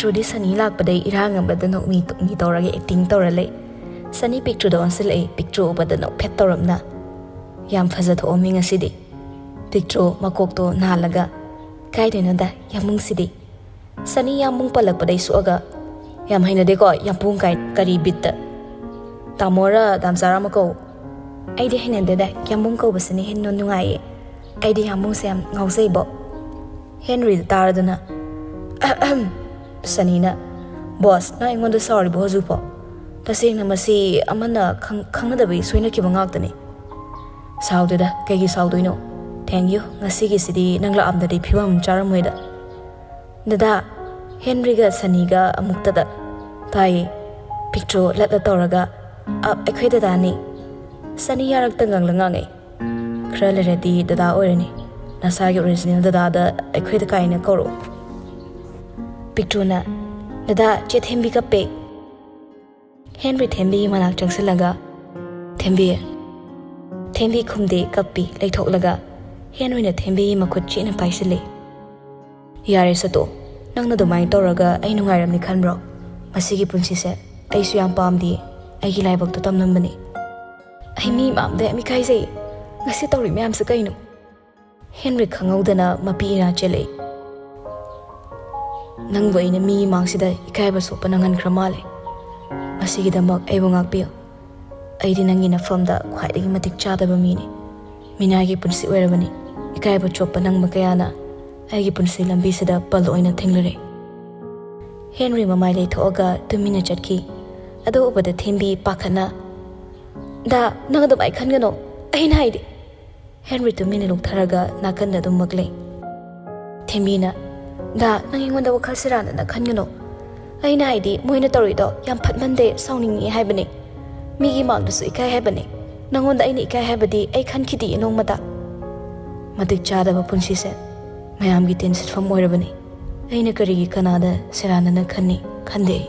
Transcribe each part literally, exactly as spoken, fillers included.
ꯄꯤꯛꯇ꯭ꯔꯨꯗꯤ ꯁꯅꯤ ꯂꯥꯛꯄꯗꯩ ꯏꯔꯥꯡ ꯑꯃꯗ ꯅꯣꯛꯃꯤ ꯇꯣꯛꯃꯤ ꯇꯧꯔꯒ ꯑꯦꯛꯇꯤꯡ ꯇꯧꯔ ꯂꯩ꯫ ꯁꯅꯤ ꯄꯤꯛꯇ꯭ꯔꯨꯗ ꯑꯣꯟꯁꯤꯜꯂꯛꯏ, ꯄꯤꯛꯇ꯭ꯔꯨ ꯎꯕꯗ ꯅꯣꯛꯐꯦꯠ ꯇꯧꯔꯞꯅ꯫ "ꯌꯥꯝ ꯐꯖꯊꯣꯛꯑꯝꯃꯤ ꯉꯁꯤꯗꯤ꯫ ꯄꯤꯛꯇ꯭ꯔꯨ ꯃꯀꯣꯛꯇꯣ ꯅꯥꯜꯂꯒ꯫ ꯀꯥꯏꯗꯩꯅꯣꯗ, ꯌꯥꯝꯕꯨꯡꯁꯤꯗꯤ"꯫ ꯁꯅꯤ ꯌꯥꯝꯕꯨꯡ ꯄꯜꯂꯛꯄꯗꯩ ꯁꯣꯛꯑꯒ, "ꯌꯥꯝ ꯍꯩꯅꯗꯦꯀꯣ ꯌꯥꯝꯕꯨꯡ ꯀꯥꯏ, ꯀꯔꯤ ꯕꯤꯠꯇ?" "ꯇꯥꯃꯣꯔ ꯗꯥꯝꯆꯥꯔ ꯑꯃ ꯀꯧ"꯫ "ꯑꯩꯗꯤ ꯍꯩꯅꯗꯦꯗ, ꯌꯥꯝꯕꯨꯡ ꯀꯧꯕꯁꯤꯅ ꯍꯦꯟꯅ ꯅꯨꯡꯉꯥꯏꯌꯦ꯫ ꯑꯩꯗꯤ ꯌꯥꯝꯕꯨꯡꯁꯦ ꯌꯥꯝ ꯉꯥꯎꯖꯩꯕꯣ"꯫ ꯍꯦꯟꯔꯤꯗ ꯇꯥꯔꯗꯨꯅ, "ꯑꯍꯝ"꯫ ꯁꯅꯤꯅ, "ꯕꯣꯁ, ꯅꯪ ꯑꯩꯉꯣꯟꯗ ꯁꯥꯎꯔꯤꯕꯣ ꯍꯧꯖꯤꯛꯐꯥꯎ? ꯇꯁꯦꯡꯅ ꯃꯁꯤ ꯑꯃꯅ ꯈꯪ-, ꯈꯪꯅꯗꯕꯒꯤ ꯁꯣꯏꯅꯈꯤꯕ ꯉꯥꯛꯇꯅꯤ"꯫ "ꯁꯥꯎꯗꯦꯗ, ꯀꯩꯒꯤ ꯁꯥꯎꯗꯣꯏꯅꯣ? ꯊꯦꯡ ꯌꯨ, ꯉꯁꯤꯒꯤꯁꯤꯗꯤ ꯅꯪ ꯂꯥꯛꯑꯝꯗꯗꯤ ꯐꯤꯕꯝ ꯑꯃ ꯆꯥꯔꯝꯃꯣꯏꯗ"꯫ "ꯗꯗꯥ"꯫ ꯍꯦꯟꯔꯤꯒ ꯁꯅꯤꯒ ꯑꯃꯨꯛꯇꯗ꯫ "ꯇꯥꯏꯌꯦ"꯫ ꯄꯤꯛꯇ꯭ꯔꯨ ꯂꯠꯂ ꯇꯧꯔꯒ, "ꯑ, ꯑꯩꯈꯣꯏ ꯗꯗꯥꯅꯤ"꯫ ꯁꯅꯤ ꯌꯥꯔꯛꯇ ꯉꯥꯡꯂ ꯉꯥꯡꯉꯦ꯫ "ꯈꯔ ꯂꯩꯔꯗꯤ ꯗꯗꯥ ꯑꯣꯏꯔꯅꯤ꯫ ꯅꯁꯥꯒꯤ ꯑꯣꯔꯤꯖꯤꯅꯦꯜ ꯗꯗꯥꯗ ꯑꯩꯈꯣꯏꯗ ꯀꯥꯏꯅ ꯀꯧꯔꯛꯑꯣ"꯫ ꯄꯤꯛꯇ꯭ꯔꯨꯅ, "ꯗꯗꯥ, ꯆꯦ ꯊꯦꯝꯕꯤ ꯀꯞꯄꯦ"꯫ ꯍꯦꯟꯔꯤ ꯊꯦꯝꯕꯤꯒꯤ ꯃꯅꯥꯛ ꯆꯪꯁꯤꯜꯂꯒ, "ꯊꯦꯝꯕꯤ"꯫ ꯊꯦꯝꯕꯤ ꯈꯨꯝꯗꯦ, ꯀꯞꯄꯤ꯫ ꯂꯩꯊꯣꯛꯂꯒ ꯍꯦꯟꯔꯤꯅ ꯊꯦꯝꯕꯤꯒꯤ ꯃꯈꯨꯠ ꯆꯦꯠꯅ ꯄꯥꯏꯁꯤꯜꯂꯤ꯫ "ꯌꯥꯔꯦ ꯁꯇꯣ, ꯅꯪꯅ ꯑꯗꯨꯃꯥꯏꯅ ꯇꯧꯔꯒ ꯑꯩ ꯅꯨꯡꯉꯥꯏꯔꯝꯅꯤ ꯈꯟꯕ꯭ꯔꯣ? ꯃꯁꯤꯒꯤ ꯄꯨꯟꯁꯤꯁꯦ ꯑꯩꯁꯨ ꯌꯥꯝ ꯄꯥꯝꯗꯤꯌꯦ꯫ ꯑꯩꯒꯤ ꯂꯥꯏꯕꯛꯇꯣ ꯇꯝꯂꯝꯕꯅꯤ꯫ ꯑꯩ ꯃꯤ ꯃꯥꯡꯗ ꯌꯥꯝ ꯏꯀꯥꯏꯖꯩ꯫ ꯉꯁꯤ ꯇꯧꯔꯤ ꯃꯌꯥꯝꯁꯦ ꯀꯩꯅꯣ?" ꯍꯦꯟꯔꯤ ꯈꯪꯍꯧꯗꯅ ꯃꯄꯤ ꯏꯔꯥ ꯆꯦꯜꯂꯛꯏ꯫ "ꯅꯪꯕꯨ ꯑꯩꯅ ꯃꯤꯒꯤ ꯃꯥꯡꯁꯤꯗ ꯏꯀꯥꯏꯕ ꯁꯣꯛꯄ ꯅꯪꯍꯟꯈ꯭ꯔ ꯃꯥꯜꯂꯦ꯫ ꯃꯁꯤꯒꯤꯗꯃꯛ ꯑꯩꯕꯨ ꯉꯥꯛꯄꯤꯌꯨ꯫ ꯑꯩꯗꯤ ꯅꯪꯒꯤ ꯅꯐꯝꯗ ꯈ꯭ꯋꯥꯏꯗꯒꯤ ꯃꯇꯤꯛ ꯆꯥꯗꯕ ꯃꯤꯅꯤ꯫ ꯃꯤꯅꯥꯏꯒꯤ ꯄꯨꯟꯁꯤ ꯑꯣꯏꯔꯕꯅꯤ꯫ ꯏꯀꯥꯏꯕ ꯆꯣꯞꯄ ꯅꯪꯕ ꯀꯌꯥꯅ ꯑꯩꯒꯤ ꯄꯨꯟꯁꯤ ꯂꯝꯕꯤꯁꯤꯗ ꯄꯜ ꯑꯣꯏꯅ ꯊꯦꯡꯅꯔꯦ"꯫ ꯍꯦꯟꯔꯤ ꯃꯃꯥꯏ ꯂꯩꯊꯣꯛꯑꯒ ꯇꯨꯃꯤꯟꯅ ꯆꯠꯈꯤ꯫ ꯑꯗꯨ ꯎꯕꯗ ꯊꯦꯝꯕꯤ ꯄꯥꯈꯠꯅ, "ꯗꯥ, ꯅꯪ ꯑꯗꯨꯃꯥꯏ ꯈꯟꯒꯅꯣ꯫ ꯑꯩꯅ ꯍꯥꯏꯗꯤ"꯫ ꯍꯦꯟꯔꯤ ꯇꯨꯃꯤꯟꯅ ꯂꯨꯞꯊꯔꯒ ꯅꯥꯀꯟꯗ ꯑꯗꯨꯝꯃꯛ ꯂꯩ꯫ ꯊꯦꯝꯕꯤꯅ, "ꯗꯥ, ꯅꯪ ꯑꯩꯉꯣꯟꯗ ꯋꯥꯈꯜ ꯁꯦꯔꯥꯟꯅꯅ ꯈꯟꯒꯅꯨ꯫ ꯑꯩꯅ ꯍꯥꯏꯗꯤ ꯃꯣꯏꯅ ꯇꯧꯔꯤꯗꯣ ꯌꯥꯝ ꯐꯠꯃꯟꯗꯦ, ꯁꯥꯎꯅꯤꯡꯉꯤ ꯍꯥꯏꯕꯅꯤ꯫ ꯃꯤꯒꯤ ꯃꯥꯡꯗꯁꯨ ꯏꯀꯥꯏ ꯍꯥꯏꯕꯅꯤ꯫ ꯅꯪꯉꯣꯟꯗ ꯑꯩꯅ ꯏꯀꯥꯏ ꯍꯥꯏꯕꯗꯤ ꯑꯩ ꯈꯟꯈꯤꯗꯦ ꯅꯣꯡꯃꯇ"꯫ "ꯃꯇꯤꯛ ꯆꯥꯗꯕ ꯄꯨꯟꯁꯤꯁꯦ ꯃꯌꯥꯝꯒꯤ ꯇꯤꯟ ꯁꯤꯠꯐꯝ ꯑꯣꯏꯔꯕꯅꯤ꯫ ꯑꯩꯅ ꯀꯔꯤꯒꯤ ꯀꯅꯥꯗ ꯁꯦꯔꯥꯟꯅꯅ ꯈꯟꯅꯤ? ꯈꯟꯗꯦ ꯑꯩ"꯫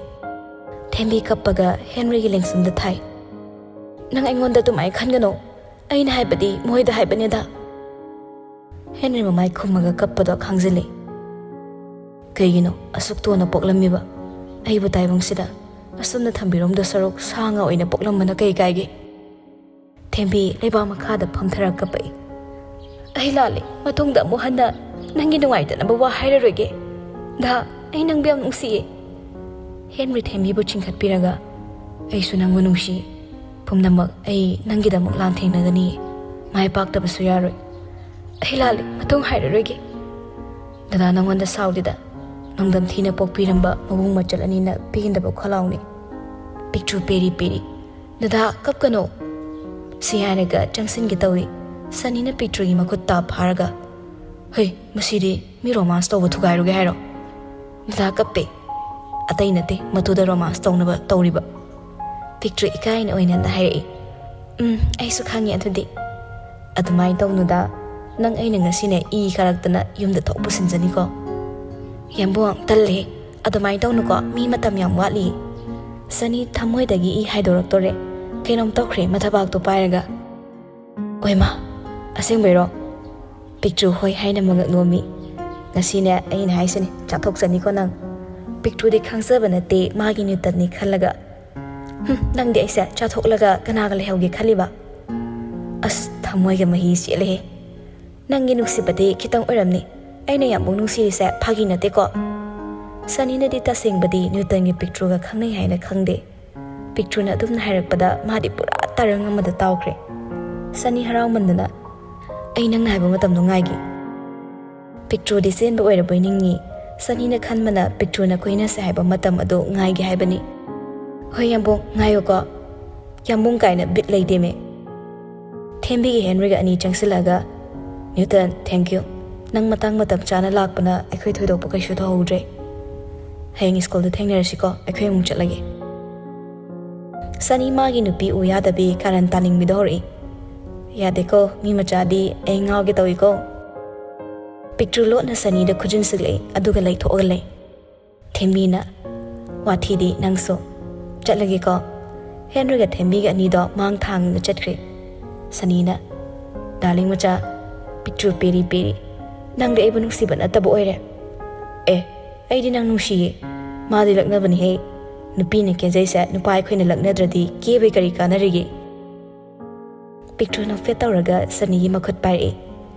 ꯊꯦꯝꯕꯤ ꯀꯞꯄꯒ ꯍꯦꯟꯔꯤꯒꯤ ꯂꯦꯡꯁꯨꯝꯗ ꯊꯥꯏ꯫ "ꯅꯪ ꯑꯩꯉꯣꯟꯗ ꯑꯗꯨꯃꯥꯏꯅ ꯈꯟꯒꯅꯨ꯫ ꯑꯩꯅ ꯍꯥꯏꯕꯗꯤ ꯃꯣꯏꯗ ꯍꯥꯏꯕꯅꯤꯗ"꯫ ꯍꯦꯟꯔꯤ ꯃꯃꯥꯏ ꯈꯨꯝꯃꯒ ꯀꯞꯄꯗꯣ ꯈꯥꯡꯖꯤꯜꯂꯤ꯫ "ꯀꯩꯒꯤꯅꯣ ꯑꯁꯨꯛ ꯇꯣꯟꯅ ꯄꯣꯛꯂꯝꯃꯤꯕ ꯑꯩꯕꯨ ꯇꯥꯏꯕꯪꯁꯤꯗ ꯑꯁꯨꯝꯅ ꯊꯝꯕꯤꯔꯝꯗꯣ ꯁꯔꯨꯛ ꯁꯥ ꯉꯥ ꯑꯣꯏꯅ ꯄꯣꯛꯂꯝꯕꯅ ꯀꯩ ꯀꯥꯏꯒꯦ?" ꯊꯦꯝꯕꯤ ꯂꯩꯕꯥꯛ ꯃꯈꯥꯗ ꯐꯝꯊꯔ ꯀꯞꯄꯛꯏ꯫ "ꯑꯩ ꯂꯥꯜꯂꯦ, ꯃꯇꯨꯡꯗ ꯑꯃꯨꯛ ꯍꯟꯅ ꯅꯪꯒꯤ ꯅꯨꯡꯉꯥꯏꯇꯅꯕ ꯋꯥ ꯍꯥꯏꯔꯔꯣꯏꯒꯦ꯫ ꯗꯥ, ꯑꯩ ꯅꯪꯕꯨ ꯌꯥꯝ ꯅꯨꯡꯁꯤꯌꯦ꯫" ꯍꯦꯟꯔꯤ ꯊꯦꯝꯕꯤꯕꯨ ꯆꯤꯡꯈꯠꯄꯤꯔꯒ, "ꯑꯩꯁꯨ ꯅꯪꯕꯨ ꯅꯨꯡꯁꯤ꯫ ꯄꯨꯝꯅꯃꯛ ꯑꯩ ꯅꯪꯒꯤꯗꯃꯛ ꯂꯥꯟꯊꯦꯡꯅꯒꯅꯤ꯫ ꯃꯥꯏ ꯄꯥꯛꯇꯕꯁꯨ ꯌꯥꯔꯣꯏ꯫ ꯑꯩ ꯂꯥꯜꯂꯦ, ꯃꯇꯨꯡ ꯍꯥꯏꯔꯔꯣꯏꯒꯦ꯫ ꯗꯗꯥ ꯅꯪꯉꯣꯟꯗ ꯁꯥꯎꯗꯦꯗ꯫ ꯅꯣꯡꯗꯝ ꯊꯤꯅ ꯄꯣꯛꯄꯤꯔꯝꯕ ꯃꯕꯨꯡ ꯃꯆꯜ ꯑꯅꯤꯅ ꯄꯦꯟꯗꯕ ꯈꯣꯜꯂꯥꯎꯅꯤ꯫ ꯄꯤꯛꯇ꯭ꯔꯨ ꯄꯦꯔꯤ ꯄꯦꯔꯤ꯫ ꯗꯗꯥ, ꯀꯞꯀꯅꯨ꯫" ꯁꯤ ꯍꯥꯏꯔꯒ ꯆꯪꯁꯤꯟꯒꯦ ꯇꯧꯏ꯫ ꯁꯅꯤꯅ ꯄꯤꯛꯇ꯭ꯔꯨꯒꯤ ꯃꯈꯨꯠ ꯇꯥ ꯐꯥꯔꯒ, "ꯍꯩ, ꯃꯁꯤꯗꯤ ꯃꯤ ꯔꯣꯃꯥꯟꯁ ꯇꯧꯕ ꯊꯨꯒꯥꯏꯔꯨꯒꯦ ꯍꯥꯏꯔꯣ?" ꯗꯗꯥ ꯀꯞꯄꯦ꯫ "ꯑꯇꯩ ꯅꯠꯇꯦ, ꯃꯇꯨꯗ ꯔꯣꯃꯥꯟꯁ ꯇꯧꯅꯕ ꯇꯧꯔꯤꯕ꯫" ꯄꯤꯛꯇ꯭ꯔꯨ ꯏꯀꯥꯏꯅ ꯑꯣꯏꯅꯅ ꯍꯥꯏꯔꯛꯏ꯫ "ꯎꯝ, ꯑꯩꯁꯨ ꯈꯪꯉꯦ ꯑꯗꯨꯗꯤ꯫" "ꯑꯗꯨꯃꯥꯏꯅ ꯇꯧꯅꯨꯗ, ꯅꯪ ꯑꯩꯅ ꯉꯁꯤꯅꯦ ꯏ ꯀꯥꯔꯛꯇꯅ ꯌꯨꯝꯗ ꯊꯣꯛ ꯄꯨꯁꯤꯟꯖꯅꯤꯀꯣ꯫" "ꯌꯥꯝꯕꯨꯡ, ꯇꯜꯂꯦ, ꯑꯗꯨꯃꯥꯏꯅ ꯇꯧꯅꯨꯀꯣ, ꯃꯤ ꯃꯇꯝ ꯌꯥꯝ ꯋꯥꯠꯂꯤ꯫" ꯁꯅꯤ ꯊꯃꯣꯏꯗꯒꯤ ꯏ ꯍꯥꯏꯗꯣꯔꯛꯇꯣꯔꯦ꯫ ꯀꯩꯅꯣꯝ ꯇꯧꯈ꯭ꯔꯦ ꯃꯊꯕꯥꯛꯇꯣ ꯄꯥꯏꯔꯒ꯫ "ꯑꯣꯏꯃꯥ, ꯑꯁꯦꯡꯕꯩꯔꯣ?" ꯄꯤꯛꯇ꯭ꯔꯨ ꯍꯣꯏ ꯍꯥꯏꯅ ꯃꯉꯛ ꯅꯣꯝꯃꯤ꯫ "ꯉꯁꯤꯅꯦ ꯑꯩꯅ ꯍꯥꯏꯁꯤꯅꯤ, ꯆꯥꯊꯣꯛꯆꯅꯤꯀꯣ ꯅꯪ꯫" ꯄꯤꯛꯇ꯭ꯔꯨꯗꯤ ꯈꯪꯖꯕ ꯅꯠꯇꯦ ꯃꯥꯒꯤ ꯅ꯭ꯌꯨꯇꯟꯅꯤ ꯈꯜꯂꯒ, "ꯍꯨꯝ, ꯅꯪꯗꯤ ꯑꯩꯁꯦ ꯆꯥꯊꯣꯛꯂꯒ ꯀꯅꯥꯒ ꯂꯩꯍꯧꯒꯦ ꯈꯜꯂꯤꯕ?" "ꯑꯁ, ꯊꯃꯣꯏꯒ ꯃꯍꯤ ꯆꯦꯜꯂꯦꯍꯦ꯫ ꯅꯪꯒꯤ ꯅꯨꯡꯁꯤꯕꯗꯤ ꯈꯤꯇꯪ ꯑꯣꯏꯔꯝꯅꯤ꯫ ꯑꯩꯅ ꯌꯥꯝꯕꯨꯡ ꯅꯨꯡꯁꯤꯔꯤꯁꯦ ꯐꯥꯒꯤ ꯅꯠꯇꯦꯀꯣ꯫" ꯁꯅꯤꯅꯗꯤ ꯇꯁꯦꯡꯕꯗꯤ ꯅ꯭ꯌꯨꯇꯟꯒꯤ ꯄꯤꯛꯇ꯭ꯔꯨꯒ ꯈꯪꯅꯩ ꯍꯥꯏꯅ ꯈꯪꯗꯦ꯫ ꯄꯤꯛꯇ꯭ꯔꯨꯅ ꯑꯗꯨꯝꯅ ꯍꯥꯏꯔꯛꯄꯗ ꯃꯥꯗꯤ ꯄꯨꯔꯥ ꯇꯔꯪ ꯑꯃꯗ ꯇꯥꯎꯈ꯭ꯔꯦ꯫ ꯁꯅꯤ ꯍꯔꯥꯎꯃꯟꯗꯅ, "ꯑꯩ ꯅꯪꯅ ꯍꯥꯏꯕ ꯃꯇꯝꯗꯣ ꯉꯥꯏꯒꯦ꯫" ꯄꯤꯛꯇ꯭ꯔꯨꯗꯤ ꯆꯦꯟꯕ ꯑꯣꯏꯔꯕꯣꯏ ꯅꯤꯡꯉꯤ꯫ ꯁꯅꯤꯅ ꯈꯟꯕꯅ ꯄꯤꯛꯇ꯭ꯔꯨꯅ ꯀꯣꯏꯅꯁꯦ ꯍꯥꯏꯕ ꯃꯇꯝ ꯑꯗꯨ ꯉꯥꯏꯒꯦ ꯍꯥꯏꯕꯅꯤ꯫ "ꯍꯣꯏ ꯌꯥꯝꯕꯨꯡ, ꯉꯥꯏꯌꯨꯀꯣ꯫" "ꯌꯥꯝꯕꯨꯡ ꯀꯥꯏꯅ ꯕꯤꯠ ꯂꯩꯇꯦꯃꯦ꯫" ꯊꯦꯝꯕꯤꯒ ꯍꯦꯟꯔꯤꯒ ꯑꯅꯤ ꯆꯪꯁꯤꯜꯂꯛꯑꯒ, "ꯅ꯭ꯌꯨꯇꯟ, thank you꯫ ꯅꯪ ꯃꯇꯥꯡ ꯃꯇꯝ ꯆꯥꯅ ꯂꯥꯛꯄꯅ ꯑꯩꯈꯣꯏ ꯊꯣꯏꯗꯣꯛꯄ ꯀꯩꯁꯨ ꯇꯧꯍꯧꯗ꯭ꯔꯦ꯫ ꯍꯌꯦꯡ ꯁ꯭ꯀꯨꯜꯗ ꯊꯦꯡꯅꯔꯁꯤꯀꯣ, ꯑꯩꯈꯣꯏ ꯑꯃꯨꯛ ꯆꯠꯂꯒꯦ꯫" ꯁꯅꯤ ꯃꯥꯒꯤ ꯅꯨꯄꯤ ꯎ ꯌꯥꯗꯕꯤ ꯀꯥꯔꯟ ꯇꯥꯅꯤꯡꯕꯤꯗꯣ ꯍꯧꯔꯛꯏ꯫ "ꯌꯥꯗꯦꯀꯣ, ꯃꯤ ꯃꯆꯥꯗꯤ ꯑꯩ ꯉꯥꯎꯒꯦ ꯇꯧꯏꯀꯣ꯫" ꯄꯤꯛꯇ꯭ꯔꯨ ꯂꯣꯠꯅ ꯁꯅꯤꯗ ꯈꯨꯖꯤꯟꯁꯤꯜꯂꯛꯏ, ꯑꯗꯨꯒ ꯂꯩꯊꯣꯛꯑꯒ ꯂꯩ꯫ ꯊꯦꯝꯕꯤꯅ, "ꯋꯥꯊꯤꯗꯤ ꯅꯪꯁꯨ꯫ ꯆꯠꯂꯒꯦꯀꯣ꯫" ꯍꯦꯟꯔꯤꯒ ꯊꯦꯝꯕꯤꯒ ꯑꯅꯤꯗꯣ ꯃꯥꯡ ꯊꯥꯡꯗꯨꯅ ꯆꯠꯈ꯭ꯔꯦ꯫ ꯁꯅꯤꯅ, "ꯗꯥꯔꯂꯤꯡ ꯃꯆꯥ, ꯄꯤꯛꯇ꯭ꯔꯨ ꯄꯦꯔꯤ ꯄꯦꯔꯤ, ꯅꯪꯗꯤ ꯑꯩꯕꯨ ꯅꯨꯡꯁꯤꯕ ꯅꯠꯇꯕ ꯑꯣꯏꯔꯦ꯫" "ꯑꯦ, "ꯑꯩꯗꯤ ꯅꯪ ꯅꯨꯡꯁꯤꯌꯦ꯫ ꯃꯥꯗꯤ ꯂꯛꯅꯕꯅꯤꯍꯦ꯫ ꯅꯨꯄꯤꯅ ꯀꯦꯖꯩꯁꯦ ꯅꯨꯄꯥ ꯑꯩꯈꯣꯏꯅ ꯂꯛꯅꯗ꯭ꯔꯗꯤ ꯀꯦꯕꯩ ꯀꯔꯤ ꯀꯥꯟꯅꯔꯤꯒꯦ?" ꯄꯤꯛꯇ꯭ꯔꯨꯅ ꯐꯦꯠ ꯇꯧꯔꯒ ꯁꯅꯤꯒꯤ ꯃꯈꯨꯠ ꯄꯥꯏꯔꯛꯏ꯫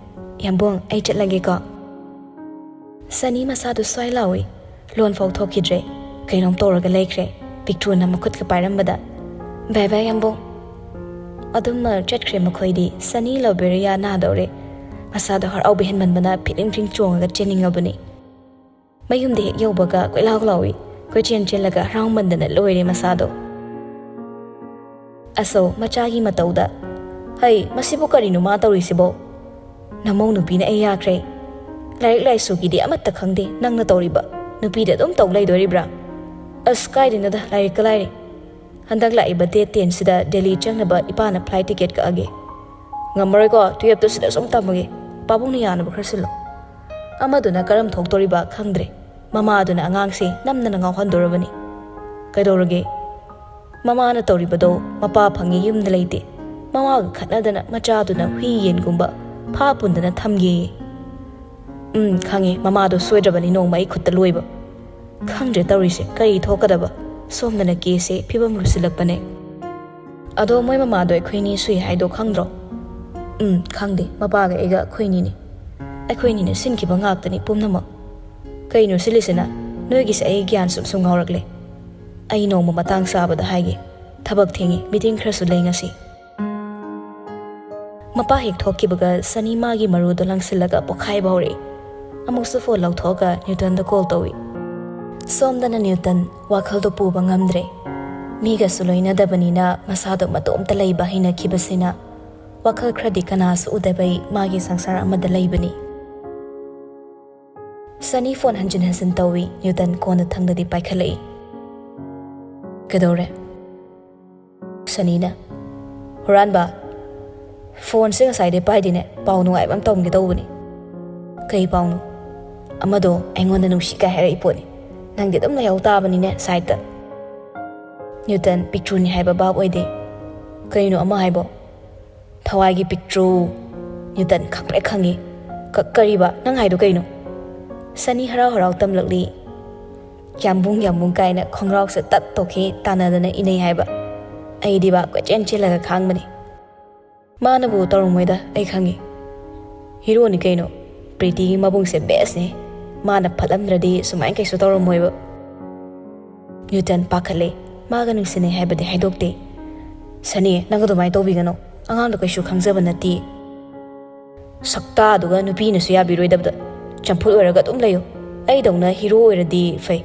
"ꯌꯥꯝꯕꯨꯡ, ꯑꯩ ꯆꯠꯂꯒꯦꯀꯣ꯫" ꯁꯅꯤ ꯃꯁꯥꯗꯨ ꯁ꯭ꯋꯥꯏ ꯂꯥꯎꯏ꯫ ꯂꯣꯟ ꯐꯥꯎ ꯊꯣꯛꯈꯤꯗ꯭ꯔꯦ꯫ ꯀꯩꯅꯣꯝ ꯇꯧꯔꯒ ꯂꯩꯈ꯭ꯔꯦ꯫ ꯄꯤꯛꯇ꯭ꯔꯨꯅ ꯃꯈꯨꯠꯀ ꯄꯥꯏꯔꯝꯕꯗ, "ꯕꯥꯏ ꯕꯥꯏ, ꯌꯥꯝꯕꯨꯡ꯫" ꯑꯗꯨꯝꯅ ꯆꯠꯈ꯭ꯔꯦ ꯃꯈꯣꯏꯗꯤ꯫ ꯁꯅꯤ ꯂꯣꯕꯦꯔꯤꯌꯥ ꯅꯥꯗꯧꯔꯦ꯫ ꯃꯁꯥꯗꯣ ꯍꯔꯥꯎꯕ ꯍꯦꯟꯃꯟꯕꯅ ꯐꯤꯗꯤꯡ ꯐꯤꯗꯤꯡ ꯆꯣꯡꯉꯒ ꯆꯦꯟꯅꯤꯡꯉꯕꯅꯤ꯫ ꯃꯌꯨꯝꯗ ꯍꯦꯛ ꯌꯧꯕꯒ ꯀꯣꯏꯂꯥꯎ ꯂꯥꯎꯏ꯫ ꯀꯣꯏꯆꯦꯟ ꯆꯦꯜꯂꯒ ꯍꯔꯥꯎꯃꯟꯗꯅ ꯂꯣꯏꯔꯦ ꯃꯁꯥꯗꯣ꯫ ꯑꯁꯧ ꯃꯆꯥꯒꯤ ꯃꯇꯧꯗ, "ꯍꯩ, ꯃꯁꯤꯕꯨ ꯀꯔꯤꯅꯣ ꯃꯥ ꯇꯧꯔꯤꯁꯤꯕꯣ? ꯅꯃꯧ ꯅꯨꯄꯤꯅ ꯑꯩ ꯌꯥꯈ꯭ꯔꯦ꯫ ꯂꯥꯏꯔꯤꯛ ꯂꯥꯏꯁꯨꯒꯤꯗꯤ ꯑꯃꯠꯇ ꯈꯪꯗꯦ, ꯅꯪꯅ ꯇꯧꯔꯤꯕ꯫ ꯅꯨꯄꯤꯗ ꯑꯗꯨꯝ ꯇꯧ ꯂꯩꯗꯣꯔꯤꯕ꯭ꯔꯥ? ꯑꯁ, ꯀꯥꯏꯗꯩꯅꯣꯗ, ꯂꯥꯏꯔꯤꯛꯀ ꯂꯥꯏꯔꯤ꯫ ꯍꯟꯗꯛ ꯂꯥꯛꯏꯕ date ten ꯁꯤꯗ ꯗꯦꯜꯂꯤ ꯆꯪꯅꯕ ꯏꯄꯥꯅ flight ticket ꯀꯛꯑꯒꯦ꯫ ꯉꯝꯃꯔꯣꯏꯀꯣ, twelve ꯇꯨ ꯁꯤꯗ ꯁꯨꯝ ꯇꯝꯃꯒꯦ꯫ ꯄꯥꯕꯨꯡꯅ ꯌꯥꯅꯕ ꯈꯔ ꯁꯤꯜꯂꯣ꯫" ꯑꯃꯗꯨꯅ ꯀꯔꯝ ꯊꯣꯛꯇꯣꯔꯤꯕ ꯈꯪꯗ꯭ꯔꯦ꯫ ꯃꯃꯥꯗꯨꯅ ꯑꯉꯥꯡꯁꯦ ꯅꯝꯗꯅ ꯉꯥꯎꯍꯟꯗꯣꯔꯕꯅꯤ꯫ ꯀꯩꯗꯧꯔꯒꯦ? ꯃꯃꯥꯅ ꯇꯧꯔꯤꯕꯗꯣ ꯃꯄꯥ ꯐꯪꯉꯤ ꯌꯨꯝꯗ ꯂꯩꯇꯦ꯫ ꯃꯃꯥꯒ ꯈꯠꯅꯗꯅ ꯃꯆꯥꯗꯨꯅ ꯍꯨꯏ ꯌꯦꯟꯒꯨꯝꯕ ꯐꯥ ꯄꯨꯟꯗꯅ ꯊꯝꯒꯦꯌꯦ꯫ ꯎꯝ, ꯈꯪꯉꯦ, ꯃꯃꯥꯗꯣ ꯁꯣꯏꯗ꯭ꯔꯕꯅꯤ ꯅꯣꯡꯃ ꯑꯩ ꯈꯨꯠꯇ ꯂꯣꯏꯕ꯫ ꯈꯪꯗ꯭ꯔꯦ ꯇꯧꯔꯤꯁꯦ, ꯀꯔꯤ ꯊꯣꯛꯀꯗꯕ? ꯁꯣꯝꯗꯅ case ꯁꯦ ꯐꯤꯕꯝ ꯂꯨꯁꯤꯜꯂꯛꯄꯅꯦ꯫ ꯑꯗꯣ ꯃꯣꯏ ꯃꯃꯥꯗꯣ ꯑꯩꯈꯣꯏꯅꯤ ꯁꯨꯏ ꯍꯥꯏꯗꯣ ꯈꯪꯗ꯭ꯔꯣ? ꯎꯝ, ꯈꯪꯗꯦ, ꯃꯄꯥꯒ ꯑꯩꯒ ꯑꯩꯈꯣꯏꯅꯤꯅꯦ꯫ ꯑꯩꯈꯣꯏꯅꯤꯅ ꯁꯤꯟꯈꯤꯕ ꯉꯥꯛꯇꯅꯤ ꯄꯨꯝꯅꯃꯛ꯫ ꯀꯩꯅꯣ ꯁꯤꯜꯂꯤꯁꯤꯅ? ꯅꯣꯏꯒꯤꯁꯦ ꯑꯩ ꯒ꯭ꯌꯥꯟ ꯁꯨꯝ ꯁꯨꯝ ꯉꯥꯎꯔꯛꯂꯦ꯫ ꯑꯩ ꯅꯣꯡꯃ ꯃꯇꯥꯡ ꯆꯥꯕꯗ ꯍꯥꯏꯒꯦ꯫ ꯊꯕꯛ ꯊꯦꯡꯉꯤ, meeting ꯈꯔꯁꯨ ꯂꯩ ꯉꯁꯤ꯫ ꯃꯄꯥ ꯍꯦꯛ ꯊꯣꯛꯈꯤꯕꯒ ꯁꯅꯤ ꯃꯥꯒꯤ ꯃꯔꯨꯗꯣ ꯂꯪꯁꯤꯜꯂꯒ ꯄꯣꯛꯈꯥꯏꯕ ꯍꯧꯔꯛꯏ꯫ ꯑꯃꯨꯛꯁꯨ phone ꯂꯧꯊꯣꯛꯑꯒ ꯅ꯭ꯌꯨꯇꯟꯗ call ꯇꯧꯏ꯫ ꯁꯣꯝꯗꯅ ꯅ꯭ꯌꯨꯇꯟ ꯋꯥꯈꯜꯗꯣ ꯄꯨꯕ ꯉꯝꯗ꯭ꯔꯦ꯫ ꯃꯤꯒꯁꯨ ꯂꯣꯏꯅꯗꯕꯅꯤꯅ ꯃꯁꯥꯗꯣ ꯃꯇꯣꯝꯇ ꯂꯩꯕ ꯍꯩꯅꯈꯤꯕꯁꯤꯅ ꯋꯥꯈꯜ ꯈꯔꯗꯤ ꯀꯅꯥꯁꯨ ꯎꯗꯕꯩ ꯃꯥꯒꯤ ꯁꯪꯁꯥꯔ ꯑꯃꯗ ꯂꯩꯕꯅꯤ꯫ ꯁꯅꯤ phone ꯍꯟꯖꯤꯟ ꯍꯟꯖꯤꯟ ꯇꯧꯏ꯫ ꯅ꯭ꯌꯨꯇꯟ ꯀꯣꯟꯅꯊꯪꯗꯗꯤ ꯄꯥꯏꯈꯠꯂꯛꯏ꯫ "ꯀꯩꯗꯧꯔꯦ?" ꯁꯅꯤꯅ, "ꯍꯨꯔꯥꯟꯕ, phone ꯁꯦ ꯉꯁꯥꯏꯗꯩ ꯄꯥꯏꯗꯦꯅꯦ, ꯄꯥꯎ ꯅꯨꯡꯉꯥꯏꯕ ꯑꯃ ꯇꯝꯒꯦ ꯇꯧꯕꯅꯤ꯫" "ꯀꯩ ꯄꯥꯎꯅꯣ?" "ꯑꯃꯗꯣ ꯑꯩꯉꯣꯟꯗ ꯅꯨꯡꯁꯤ ꯀꯥꯏ ꯍꯥꯏꯔꯛꯏ ꯄꯣꯠꯅꯤ, ꯅꯪꯗꯤ ꯑꯗꯨꯝ ꯂꯩꯍꯧ ꯇꯥꯕꯅꯤꯅꯦ side ꯇ꯫" ꯅ꯭ꯌꯨꯇꯟ ꯄꯤꯛꯇ꯭ꯔꯨꯅꯤ ꯍꯥꯏꯕ ꯚꯥꯞ ꯑꯣꯏꯗꯦ꯫ "ꯀꯩꯅꯣ ꯑꯃ ꯍꯥꯏꯕꯣ?" "ꯊꯋꯥꯏꯒꯤ ꯄꯤꯛꯇ꯭ꯔꯨ꯫" ꯅ꯭ꯌꯨꯇꯟ ꯈꯪꯄ꯭ꯔꯦꯛ ꯈꯪꯉꯤ꯫ "ꯀ-, ꯀꯔꯤꯕ? ꯅꯪ ꯍꯥꯏꯗꯣ ꯀꯩꯅꯣ?" ꯁꯅꯤ ꯍꯔꯥꯎ ꯍꯔꯥꯎ ꯇꯝꯂꯛꯂꯤ꯫ "ꯌꯥꯝꯕꯨꯡ, ꯌꯥꯝꯕꯨꯡ" ꯀꯥꯏꯅ ꯈꯣꯡꯒ꯭ꯔꯥꯎꯁꯦ ꯇꯠ ꯇꯣꯛꯈꯤ ꯇꯥꯟꯅꯗꯅ ꯏꯅꯩ ꯍꯥꯏꯕ꯫ ꯑꯩꯗꯤꯕ ꯀꯣꯏꯆꯦꯟ ꯆꯦꯜꯂꯒ ꯈꯥꯡꯕꯅꯤ꯫ ꯃꯥꯅꯕꯨ ꯇꯧꯔꯝꯃꯣꯏꯗ, ꯑꯩ ꯈꯪꯉꯤ꯫ ꯍꯤꯔꯣꯅꯤ ꯀꯩꯅꯣ꯫ ꯄ꯭ꯔꯤꯇꯤꯒꯤ ꯃꯕꯨꯡꯁꯦ ꯕꯦꯁꯅꯦ꯫ ꯃꯥꯅ ꯐꯠꯂꯝꯗ꯭ꯔꯗꯤ ꯁꯨꯃꯥꯏꯅ ꯀꯩꯁꯨ ꯇꯧꯔꯝꯃꯣꯏꯕ꯫ ꯅ꯭ꯌꯨꯇꯟ ꯄꯥꯈꯠꯂꯦ꯫ ꯃꯥꯒ ꯅꯨꯡꯁꯤꯅꯩ ꯍꯥꯏꯕꯗꯤ ꯍꯥꯏꯗꯣꯛꯇꯦ꯫ "ꯁꯅꯤ, ꯅꯪ ꯑꯗꯨꯃꯥꯏꯅ ꯇꯧꯕꯤꯒꯅꯨ꯫ ꯑꯉꯥꯡꯗꯣ ꯀꯩꯁꯨ ꯈꯪꯖꯕ ꯅꯠꯇꯦ꯫ ꯁꯛꯇꯥꯗꯨꯒ ꯅꯨꯄꯤꯅꯁꯨ ꯌꯥꯕꯤꯔꯣꯏꯗꯕꯗ꯫ ꯆꯝꯐꯨꯠ ꯑꯣꯏꯔꯒ ꯑꯗꯨꯝ ꯂꯩꯌꯨ꯫ ꯑꯩꯗꯧꯅ ꯍꯤꯔꯣ ꯑꯣꯏꯔꯗꯤ ꯐꯩ꯫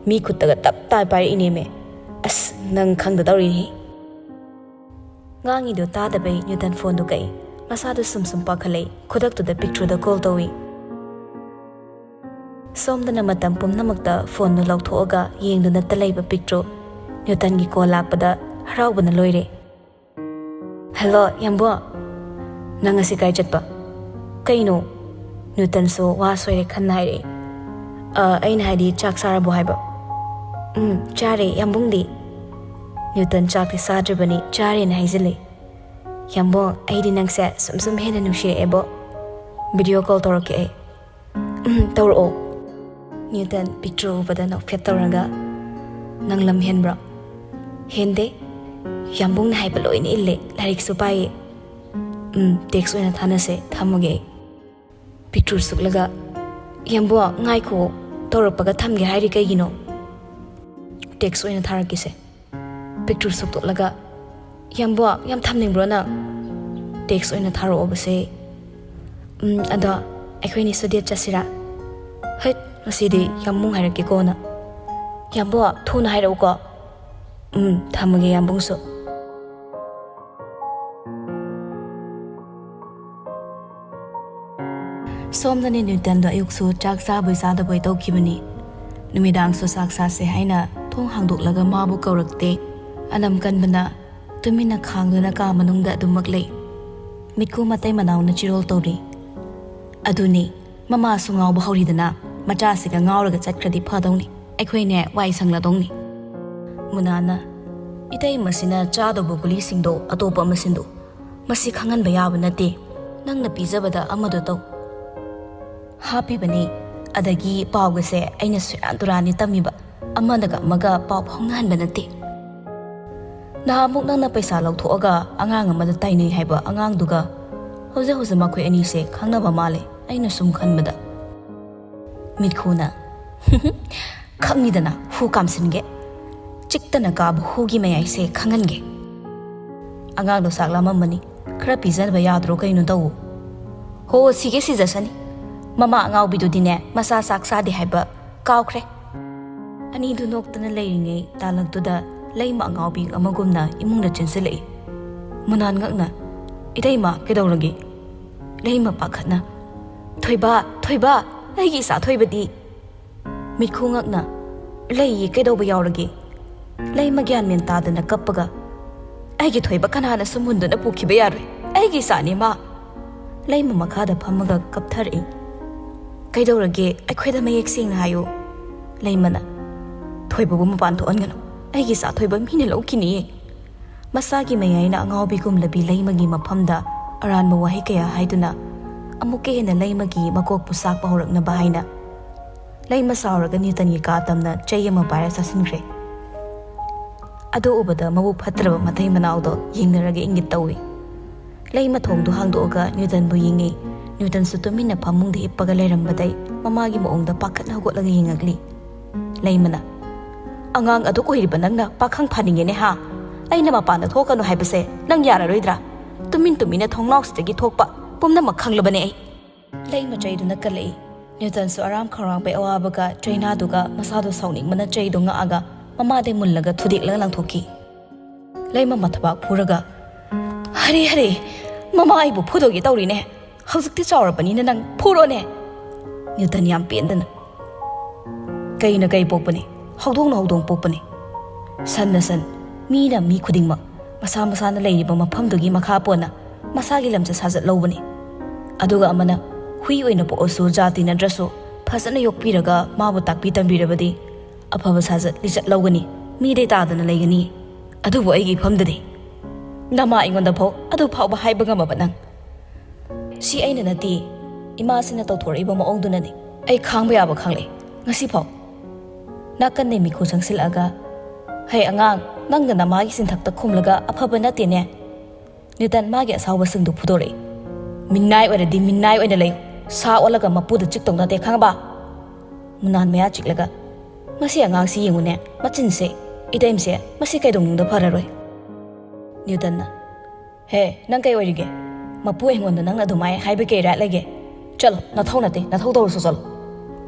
ꯃꯤ ꯈꯨꯠꯇꯒ ꯇꯞ ꯇꯥꯏ ꯄꯥꯏꯔꯛꯏꯅꯦꯃꯦ꯫ ꯑꯁ, ꯅꯪ ꯈꯪꯗ ꯇꯧꯔꯤꯅꯤ꯫" ꯉꯥꯡꯉꯤꯗꯣ ꯇꯥꯗꯕꯩ ꯅ꯭ꯌꯨꯇꯟ ꯐꯣꯟꯗꯨ ꯀꯛꯏ꯫ ꯃꯁꯥꯗꯨ ꯁꯨꯝ ꯁꯨꯝ ꯄꯥꯈꯠꯂꯛꯏ꯫ ꯈꯨꯗꯛꯇꯨꯗ ꯄꯤꯛꯇ꯭ꯔꯨꯗ ꯀꯣꯜ ꯇꯧꯏ꯫ ꯁꯣꯝꯗꯅ ꯃꯇꯝ ꯄꯨꯝꯅꯃꯛꯇ ꯐꯣꯟꯗꯨ ꯂꯧꯊꯣꯛꯑꯒ ꯌꯦꯡꯗꯨꯅꯇ ꯂꯩꯕ ꯄꯤꯛꯇ꯭ꯔꯨ꯫ ꯅ꯭ꯌꯨꯇꯟꯒꯤ ꯀꯣꯜ ꯂꯥꯛꯄꯗ ꯍꯔꯥꯎꯕꯅ ꯂꯣꯏꯔꯦ꯫ "ꯍꯦꯜꯂꯣ, ꯌꯥꯝꯕꯣ꯫ ꯅꯪ ꯉꯁꯤ ꯀꯥꯏ ꯆꯠꯄ?" "ꯀꯩꯅꯣ?" ꯅ꯭ꯌꯨꯇꯟꯁꯨ ꯋꯥ ꯁꯣꯏꯔꯦ ꯈꯟꯅ ꯍꯥꯏꯔꯛꯏ꯫ "ꯑ, ꯑꯩꯅ ꯍꯥꯏꯗꯤ, ꯆꯥꯛ ꯆꯥꯔꯕꯣ ꯍꯥꯏꯕ?" "ꯎꯝ, ꯆꯥꯔꯦ, ꯌꯥꯝꯕꯨꯡꯗꯤ?" ꯅ꯭ꯌꯨꯇꯟ ꯆꯥꯛꯇꯤ ꯆꯥꯗ꯭ꯔꯤꯕꯅꯤ, ꯆꯥꯔꯦꯅ ꯍꯥꯏꯖꯤꯜꯂꯤ꯫ "ꯌꯥꯝꯕꯨꯡ, ꯑꯩꯗꯤ ꯅꯪꯁꯦ ꯁꯨꯝ ꯁꯨꯝ ꯍꯦꯟꯅ ꯅꯨꯡꯁꯤꯔꯛꯑꯦꯕꯣ꯫ ꯚꯤꯗꯤꯑꯣ ꯀꯣꯜ ꯇꯧꯔꯛꯀꯦ ꯑꯩ꯫" "ꯎꯝ, ꯇꯧꯔꯛꯑꯣ꯫" ꯅ꯭ꯌꯨꯇꯟ ꯄꯤꯛꯇ꯭ꯔꯨ ꯎꯕꯗ ꯅꯣꯛꯐꯦꯠ ꯇꯧꯔꯒ, "ꯅꯪ ꯂꯝ ꯍꯦꯟꯕ꯭ꯔꯣ?" "ꯍꯦꯟꯗꯦ꯫ ꯌꯥꯝꯕꯨꯡꯅ ꯍꯥꯏꯕ ꯂꯣꯏꯅ ꯏꯜꯂꯦ, ꯂꯥꯏꯔꯤꯛꯁꯨ ꯄꯥꯏꯌꯦ꯫" "ꯎꯝ, ꯇꯦꯛꯁ ꯑꯣꯏꯅ ꯊꯥꯅꯁꯦ, ꯊꯝꯃꯒꯦ ꯑꯩ꯫" ꯄꯤꯛꯇ꯭ꯔꯨ ꯁꯨꯛꯂꯒ, "ꯌꯥꯝꯕꯨꯡ, ꯉꯥꯏꯈꯣ, ꯇꯧꯔꯛꯄꯒ ꯊꯝꯒꯦ ꯍꯥꯏꯔꯤ ꯀꯩꯒꯤꯅꯣ?" "ꯇꯦꯛꯁ ꯑꯣꯏꯅ ꯊꯥꯔꯛꯀꯦꯁꯦ꯫" ꯄꯤꯛꯇ꯭ꯔꯨ ꯁꯨꯛꯇꯣꯛꯂꯒ, "ꯌꯥꯝꯕꯨꯡ, ꯌꯥꯝ ꯊꯝꯅꯤꯡꯕ꯭ꯔꯣ ꯅꯪ?" "ꯇꯦꯛꯁ ꯑꯣꯏꯅ ꯊꯥꯔꯛꯑꯣꯕꯁꯦ꯫" "ꯎꯝ, ꯑꯗꯣ ꯑꯩꯈꯣꯏꯅꯤꯁꯨ ꯗꯦꯠ ꯆꯠꯁꯤꯔꯥ?" "ꯍꯩꯠ, ꯉꯁꯤꯗꯤ ꯌꯥꯝꯕꯨꯡ ꯍꯥꯏꯔꯛꯀꯦꯀꯣ ꯅꯪ꯫" "ꯌꯥꯝꯕꯨꯡ, ꯊꯨꯅ ꯍꯥꯏꯔꯛꯎꯀꯣ꯫" "ꯎꯝ, ꯊꯝꯃꯒꯦ ꯌꯥꯝꯕꯨꯡꯁꯨ꯫" ꯁꯣꯝꯗꯅꯤ ꯅ꯭ꯌꯨꯇꯟꯗꯣ ꯑꯌꯨꯛꯁꯨ ꯆꯥꯛ ꯆꯥꯕꯣꯏ ꯆꯥꯗꯕꯣꯏ ꯇꯧꯈꯤꯕꯅꯤ꯫ ꯅꯨꯃꯤꯗꯥꯡꯁꯨ ꯆꯥꯛ ꯆꯥꯁꯦ ꯍꯥꯏꯅ ꯊꯣꯡ ꯍꯥꯡꯗꯣꯛꯂꯒ ꯃꯥꯕꯨ ꯀꯧꯔꯛꯇꯦ꯫ ꯑꯅꯝ ꯀꯟꯕꯅ ꯇꯨꯃꯤꯟꯅ ꯈꯥꯡꯗꯨꯅ ꯀꯥ ꯃꯅꯨꯡꯗ ꯑꯗꯨꯃꯛ ꯂꯩ꯫ ꯃꯤꯠꯀꯨ ꯃꯇꯩ ꯃꯅꯥꯎꯅ ꯆꯤꯔꯣꯜ ꯇꯧꯔꯤ꯫ "ꯑꯗꯨꯅꯤ, ꯃꯃꯥꯁꯨ ꯉꯥꯎꯕ ꯍꯧꯔꯤꯗꯅ, ꯃꯆꯥꯁꯤꯒ ꯉꯥꯎꯔꯒ ꯆꯠꯈ꯭ꯔꯗꯤ ꯐꯗꯧꯅꯤ꯫ ꯑꯩꯈꯣꯏꯅꯦ ꯋꯥꯏ ꯁꯪꯂꯗꯧꯅꯤ꯫" ꯃꯨꯅꯥꯅ, "ꯏꯇꯩꯃꯁꯤꯅ ꯆꯥꯗꯧꯕ ꯒꯨꯂꯤꯁꯤꯡꯗꯣ ꯑꯇꯣꯞꯄ ꯑꯃ ꯁꯤꯟꯗꯣꯛ꯫ ꯃꯁꯤ ꯈꯪꯍꯟꯕ ꯌꯥꯕ ꯅꯠꯇꯦ꯫ ꯅꯪꯅ ꯄꯤꯖꯕꯗ ꯑꯃꯗꯣ ꯇꯧ꯫" ꯍꯥꯞꯄꯤꯕꯅꯤ꯫ ꯑꯗꯒꯤ ꯄꯥꯎꯒꯁꯦ ꯑꯩꯅ ꯁꯨꯔꯥꯟ ꯇꯨꯔꯥꯟꯅꯤ ꯇꯝꯃꯤꯕ, ꯑꯃꯅꯒ ꯑꯃꯒ ꯄꯥꯎ ꯐꯥꯎꯅꯍꯟꯕ ꯅꯠꯇꯦ꯫ ꯅꯍꯥꯟꯃꯨꯛ ꯅꯪꯅ ꯄꯩꯁꯥ ꯂꯧꯊꯣꯛꯑꯒ ꯑꯉꯥꯡ ꯑꯃꯗ ꯇꯥꯏꯅꯩ ꯍꯥꯏꯕ ꯑꯉꯥꯡꯗꯨꯒ ꯍꯧꯖꯤꯛ ꯍꯧꯖꯤꯛ ꯃꯈꯣꯏ ꯑꯅꯤꯁꯦ ꯈꯪꯅꯕ ꯃꯥꯜꯂꯦ, ꯑꯩꯅ ꯁꯨꯝ ꯈꯟꯕꯗ꯫ ꯃꯤꯠꯈꯨꯅ, "ꯈꯪꯉꯤꯗꯅ, ꯍꯨ ꯀꯥꯝꯁꯤꯟꯒꯦ꯫ ꯆꯤꯛꯇꯅ ꯀꯥꯕ ꯍꯨꯒꯤ ꯃꯌꯥꯏꯁꯦ ꯈꯪꯍꯟꯒꯦ꯫" ꯑꯉꯥꯡꯗꯣ ꯆꯥꯛ ꯂꯥꯝꯃꯝꯃꯅꯤ, ꯈꯔ ꯄꯤꯖꯅꯕ ꯌꯥꯗ꯭ꯔꯣ? ꯀꯩꯅꯣ ꯇꯧꯋꯣ꯫ "ꯍꯣ, ꯁꯤꯒꯦ ꯁꯤꯖꯁꯅꯤ꯫ ꯃꯃꯥ ꯑꯉꯥꯎꯕꯤꯗꯨꯗꯤꯅꯦ, ꯃꯆꯥ ꯆꯥꯛ ꯆꯥꯗꯦ ꯍꯥꯏꯕ ꯀꯥꯎꯈ꯭ꯔꯦ꯫" ꯑꯅꯤꯗꯨ ꯅꯣꯛꯇꯅ ꯂꯩꯔꯤꯉꯩ ꯇꯥꯂꯛꯇꯨꯗ ꯂꯩꯃ ꯑꯉꯥꯎꯕꯤ ꯑꯃꯒꯨꯝꯅ ꯏꯃꯨꯡꯗ ꯆꯦꯟꯁꯤꯜꯂꯛꯏ꯫ ꯃꯨꯅꯥꯟ ꯉꯛꯅ, "ꯏꯇꯩꯃ, ꯀꯩꯗꯧꯔꯒꯦ?" ꯂꯩꯃ ꯄꯥꯈꯠꯅ, "ꯊꯣꯏꯕ, ꯊꯣꯏꯕ, ꯑꯩꯒꯤ ꯏꯆꯥ ꯊꯣꯏꯕꯗꯤ?" ꯃꯤꯠꯈꯨ ꯉꯛꯅ, "ꯂꯩꯌꯦ, ꯀꯩꯗꯧꯕ ꯌꯥꯎꯔꯒꯦ?" ꯂꯩꯃ ꯒ꯭ꯌꯥꯟ ꯃꯦꯟ ꯇꯥꯗꯅ ꯀꯞꯄꯒ, "ꯑꯩꯒꯤ ꯊꯣꯏꯕ ꯀꯅꯥꯅꯁꯨ ꯃꯨꯟꯗꯨꯅ ꯄꯨꯈꯤꯕ ꯌꯥꯔꯣꯏ, ꯑꯩꯒꯤ ꯏꯆꯥꯅꯤ ꯃꯥ꯫" ꯂꯩꯃ ꯃꯈꯥꯗ ꯐꯝꯃꯒ ꯀꯞꯊꯔꯛꯏ꯫ "ꯀꯩꯗꯧꯔꯒꯦ? ꯑꯩꯈꯣꯏꯗ ꯃꯌꯦꯛ ꯁꯦꯡꯅ ꯍꯥꯏꯌꯨ꯫" ꯂꯩꯃꯅ, "ꯊꯣꯏꯕꯕꯨ ꯃꯄꯥꯟ ꯊꯣꯛꯍꯟꯒꯅꯨ, ꯑꯩꯒꯤ ꯏꯆꯥ ꯊꯣꯏꯕ ꯃꯤꯅ ꯂꯧꯈꯤꯅꯤꯌꯦ꯫" ꯃꯁꯥꯒꯤ ꯃꯌꯥꯏꯅ ꯑꯉꯥꯎꯕꯤꯒꯨꯝꯂꯕꯤ ꯂꯩꯃꯒꯤ ꯃꯐꯝꯗ ꯑꯔꯥꯟꯕ ꯋꯥꯍꯩ ꯀꯌꯥ ꯍꯥꯏꯗꯨꯅ ꯑꯃꯨꯛꯀ ꯍꯦꯟꯅ ꯂꯩꯃꯒꯤ ꯃꯀꯣꯛꯄꯨ ꯁꯥꯛꯄ ꯍꯧꯔꯛꯅꯕ ꯍꯥꯏꯅ ꯂꯩꯃ ꯁꯥꯎꯔꯒ ꯅ꯭ꯌꯨꯇꯟꯒꯤ ꯀꯥ ꯇꯝꯅ ꯆꯩ ꯑꯃ ꯄꯥꯏꯔ ꯆꯥꯁꯤꯟꯈ꯭ꯔꯦ꯫ ꯑꯗꯨ ꯎꯕꯗ ꯃꯕꯨꯛ ꯐꯠꯇ꯭ꯔꯕ ꯃꯇꯩ ꯃꯅꯥꯎꯗꯣ ꯌꯦꯡꯅꯔꯒ ꯏꯪꯒꯤꯠ ꯇꯧꯏ꯫ ꯂꯩꯃ ꯊꯣꯡꯗꯨ ꯍꯥꯡꯗꯣꯛꯑꯒ ꯅ꯭ꯌꯨꯇꯟꯕꯨ ꯌꯦꯡꯉꯤ꯫ ꯅ꯭ꯌꯨꯇꯟꯁꯨ ꯇꯨꯃꯤꯟꯅ ꯐꯃꯨꯡꯗ ꯍꯤꯞꯄꯒ ꯂꯩꯔꯝꯕꯗꯩ ꯃꯃꯥꯒꯤ ꯃꯑꯣꯡꯗ ꯄꯥꯈꯠꯅ ꯍꯧꯒꯠꯂꯒ ꯌꯦꯡꯉꯛꯂꯤ꯫ ꯂꯩꯃꯅ, "ꯑꯉꯥꯡ ꯑꯗꯨ ꯑꯣꯏꯔꯤꯕ ꯅꯪꯅ ꯄꯥꯈꯪ ꯐꯥꯅꯤꯡꯉꯦꯅꯦ ꯍꯥ? ꯑꯩꯅ ꯃꯄꯥꯟꯗ ꯊꯣꯛꯀꯅꯨ ꯍꯥꯏꯕꯁꯦ ꯅꯪ ꯌꯥꯔꯔꯣꯏꯗ꯭ꯔꯥ? ꯇꯨꯃꯤꯟ ꯇꯨꯃꯤꯟꯅ ꯊꯣꯡꯅꯥꯎꯁꯤꯗꯒꯤ ꯊꯣꯛꯄ ꯄꯨꯝꯅꯃꯛ ꯈꯪꯂꯕꯅꯦ ꯑꯩ꯫" ꯂꯩꯃ ꯆꯩꯗꯨꯅ ꯀꯜꯂꯛꯏ꯫ ꯅ꯭ꯌꯨꯇꯟꯁꯨ ꯑꯔꯥꯝ ꯈꯧꯔꯥꯡꯕꯩ ꯑꯋꯥꯕꯒ ꯆꯩꯅꯥꯗꯨꯒ ꯃꯁꯥꯗꯣ ꯁꯥꯎꯅꯤꯡꯕꯅ ꯆꯩꯗꯣ ꯉꯥꯛꯑꯒ ꯃꯃꯥꯗꯩ ꯃꯨꯜꯂꯒ ꯊꯨꯗꯦꯛꯂꯒ ꯂꯪꯊꯣꯛꯈꯤ꯫ ꯂꯩꯃ ꯃꯊꯕꯥꯛ ꯐꯨꯔꯒ, "ꯍꯔꯦ ꯍꯔꯦ, ꯃꯃꯥ ꯑꯩꯕꯨ ꯐꯨꯗꯣꯏꯒꯦ ꯇꯧꯔꯤꯅꯦ꯫ ꯍꯧꯖꯤꯛꯇꯤ ꯆꯥꯎꯔꯕꯅꯤꯅ ꯅꯪ ꯐꯨꯔꯣꯅꯦ꯫" ꯅ꯭ꯌꯨꯇꯟ ꯌꯥꯝ ꯄꯦꯟꯗꯅ, "ꯀꯩꯅ ꯀꯩ ꯄꯣꯛꯄꯅꯤ, ꯍꯧꯗꯣꯡꯅ ꯍꯧꯗꯣꯡ ꯄꯣꯛꯄꯅꯤ꯫ ꯁꯟꯅ ꯁꯟ, ꯃꯤꯅ ꯃꯤ ꯈꯨꯗꯤꯡꯃꯛ ꯃꯁꯥ ꯃꯁꯥꯅ ꯂꯩꯔꯤꯕ ꯃꯐꯝꯗꯨꯒꯤ ꯃꯈꯥ ꯄꯣꯟꯅ ꯃꯁꯥꯒꯤ ꯂꯝꯆꯠ ꯁꯥꯖꯠ ꯂꯧꯕꯅꯤ꯫ ꯑꯗꯨꯒ ꯑꯃꯅ ꯍꯨꯏ ꯑꯣꯏꯅ ꯄꯣꯛꯑꯁꯨ ꯖꯥꯇꯤ ꯅꯠꯇ꯭ꯔꯁꯨ ꯐꯖꯅ ꯌꯣꯛꯄꯤꯔꯒ ꯃꯥꯕꯨ ꯇꯥꯛꯄꯤ ꯇꯝꯕꯤꯔꯕꯗꯤ ꯑꯐꯕ ꯁꯥꯖꯠ ꯂꯤꯆꯠ ꯂꯧꯒꯅꯤ, ꯃꯤꯗꯩ ꯇꯥꯗꯅ ꯂꯩꯒꯅꯤ꯫ ꯑꯗꯨꯕꯨ ꯑꯩꯒꯤ ꯏꯐꯝꯗꯗꯤ ꯅꯃꯥ ꯑꯩꯉꯣꯟꯗ ꯐꯥꯎ ꯑꯗꯨ ꯐꯥꯎꯕ ꯍꯥꯏꯕ ꯉꯝꯃꯕ ꯅꯪ?" "ꯁꯤ ꯑꯩꯅ ꯅꯠꯇꯦ, ꯏꯃꯥꯁꯤꯅ ꯇꯧꯊꯣꯔꯛꯏꯕ ꯃꯑꯣꯡꯗꯨꯅꯅꯤ꯫ ꯑꯩ ꯈꯥꯡꯕ ꯌꯥꯕ ꯈꯥꯡꯂꯛꯑꯦ ꯉꯁꯤꯐꯥꯎ꯫ ꯅꯥꯀꯟꯗꯩ ꯃꯤꯈꯨ ꯆꯪꯁꯤꯜꯂꯛꯑꯒ, "ꯍꯩ ꯑꯉꯥꯡ, ꯅꯪꯗ ꯅꯃꯥꯒꯤ ꯆꯤꯟꯊꯛꯇ ꯈꯨꯝꯂꯒ ꯑꯐꯕ ꯅꯠꯇꯦꯅꯦ?" ꯅ꯭ꯌꯨꯇꯟ ꯃꯥꯒꯤ ꯑꯁꯥꯎꯕꯁꯤꯡꯗꯨ ꯐꯨꯗꯣꯔꯛꯏ꯫ "ꯃꯤꯅꯥꯏ ꯑꯣꯏꯔꯗꯤ ꯃꯤꯅꯥꯏ ꯑꯣꯏꯅ ꯂꯩꯌꯨ, ꯁꯥ ꯑꯣꯜꯂꯒ ꯃꯄꯨꯗ ꯆꯤꯛꯇꯧ ꯅꯠꯇꯦ, ꯈꯪꯉꯕ?" ꯃꯨꯅꯥꯟ ꯃꯌꯥ ꯆꯤꯛꯂꯒ, "ꯃꯁꯤ ꯑꯉꯥꯡꯁꯤ ꯌꯦꯡꯉꯨꯅꯦ, ꯃꯆꯤꯟꯁꯦ ꯏꯇꯩꯝꯁꯦ, ꯃꯁꯤ ꯀꯩꯗꯧꯅꯨꯡꯗ ꯐꯔꯔꯣꯏ꯫" ꯅ꯭ꯌꯨꯇꯟꯅ, "ꯍꯦ, ꯅꯪ ꯀꯩ ꯑꯣꯏꯔꯤꯒꯦ? ꯃꯄꯨ ꯑꯩꯉꯣꯟꯗ ꯅꯪ ꯑꯗꯨꯃꯥꯏ ꯍꯥꯏꯕ ꯀꯩ ꯔꯥꯏꯠ ꯂꯩꯒꯦ? ꯆꯠꯂꯣ, ꯅꯊꯧ ꯅꯠꯇꯦ, ꯅꯊꯧ ꯇꯧꯔꯨꯁꯨ ꯆꯠꯂꯣ꯫"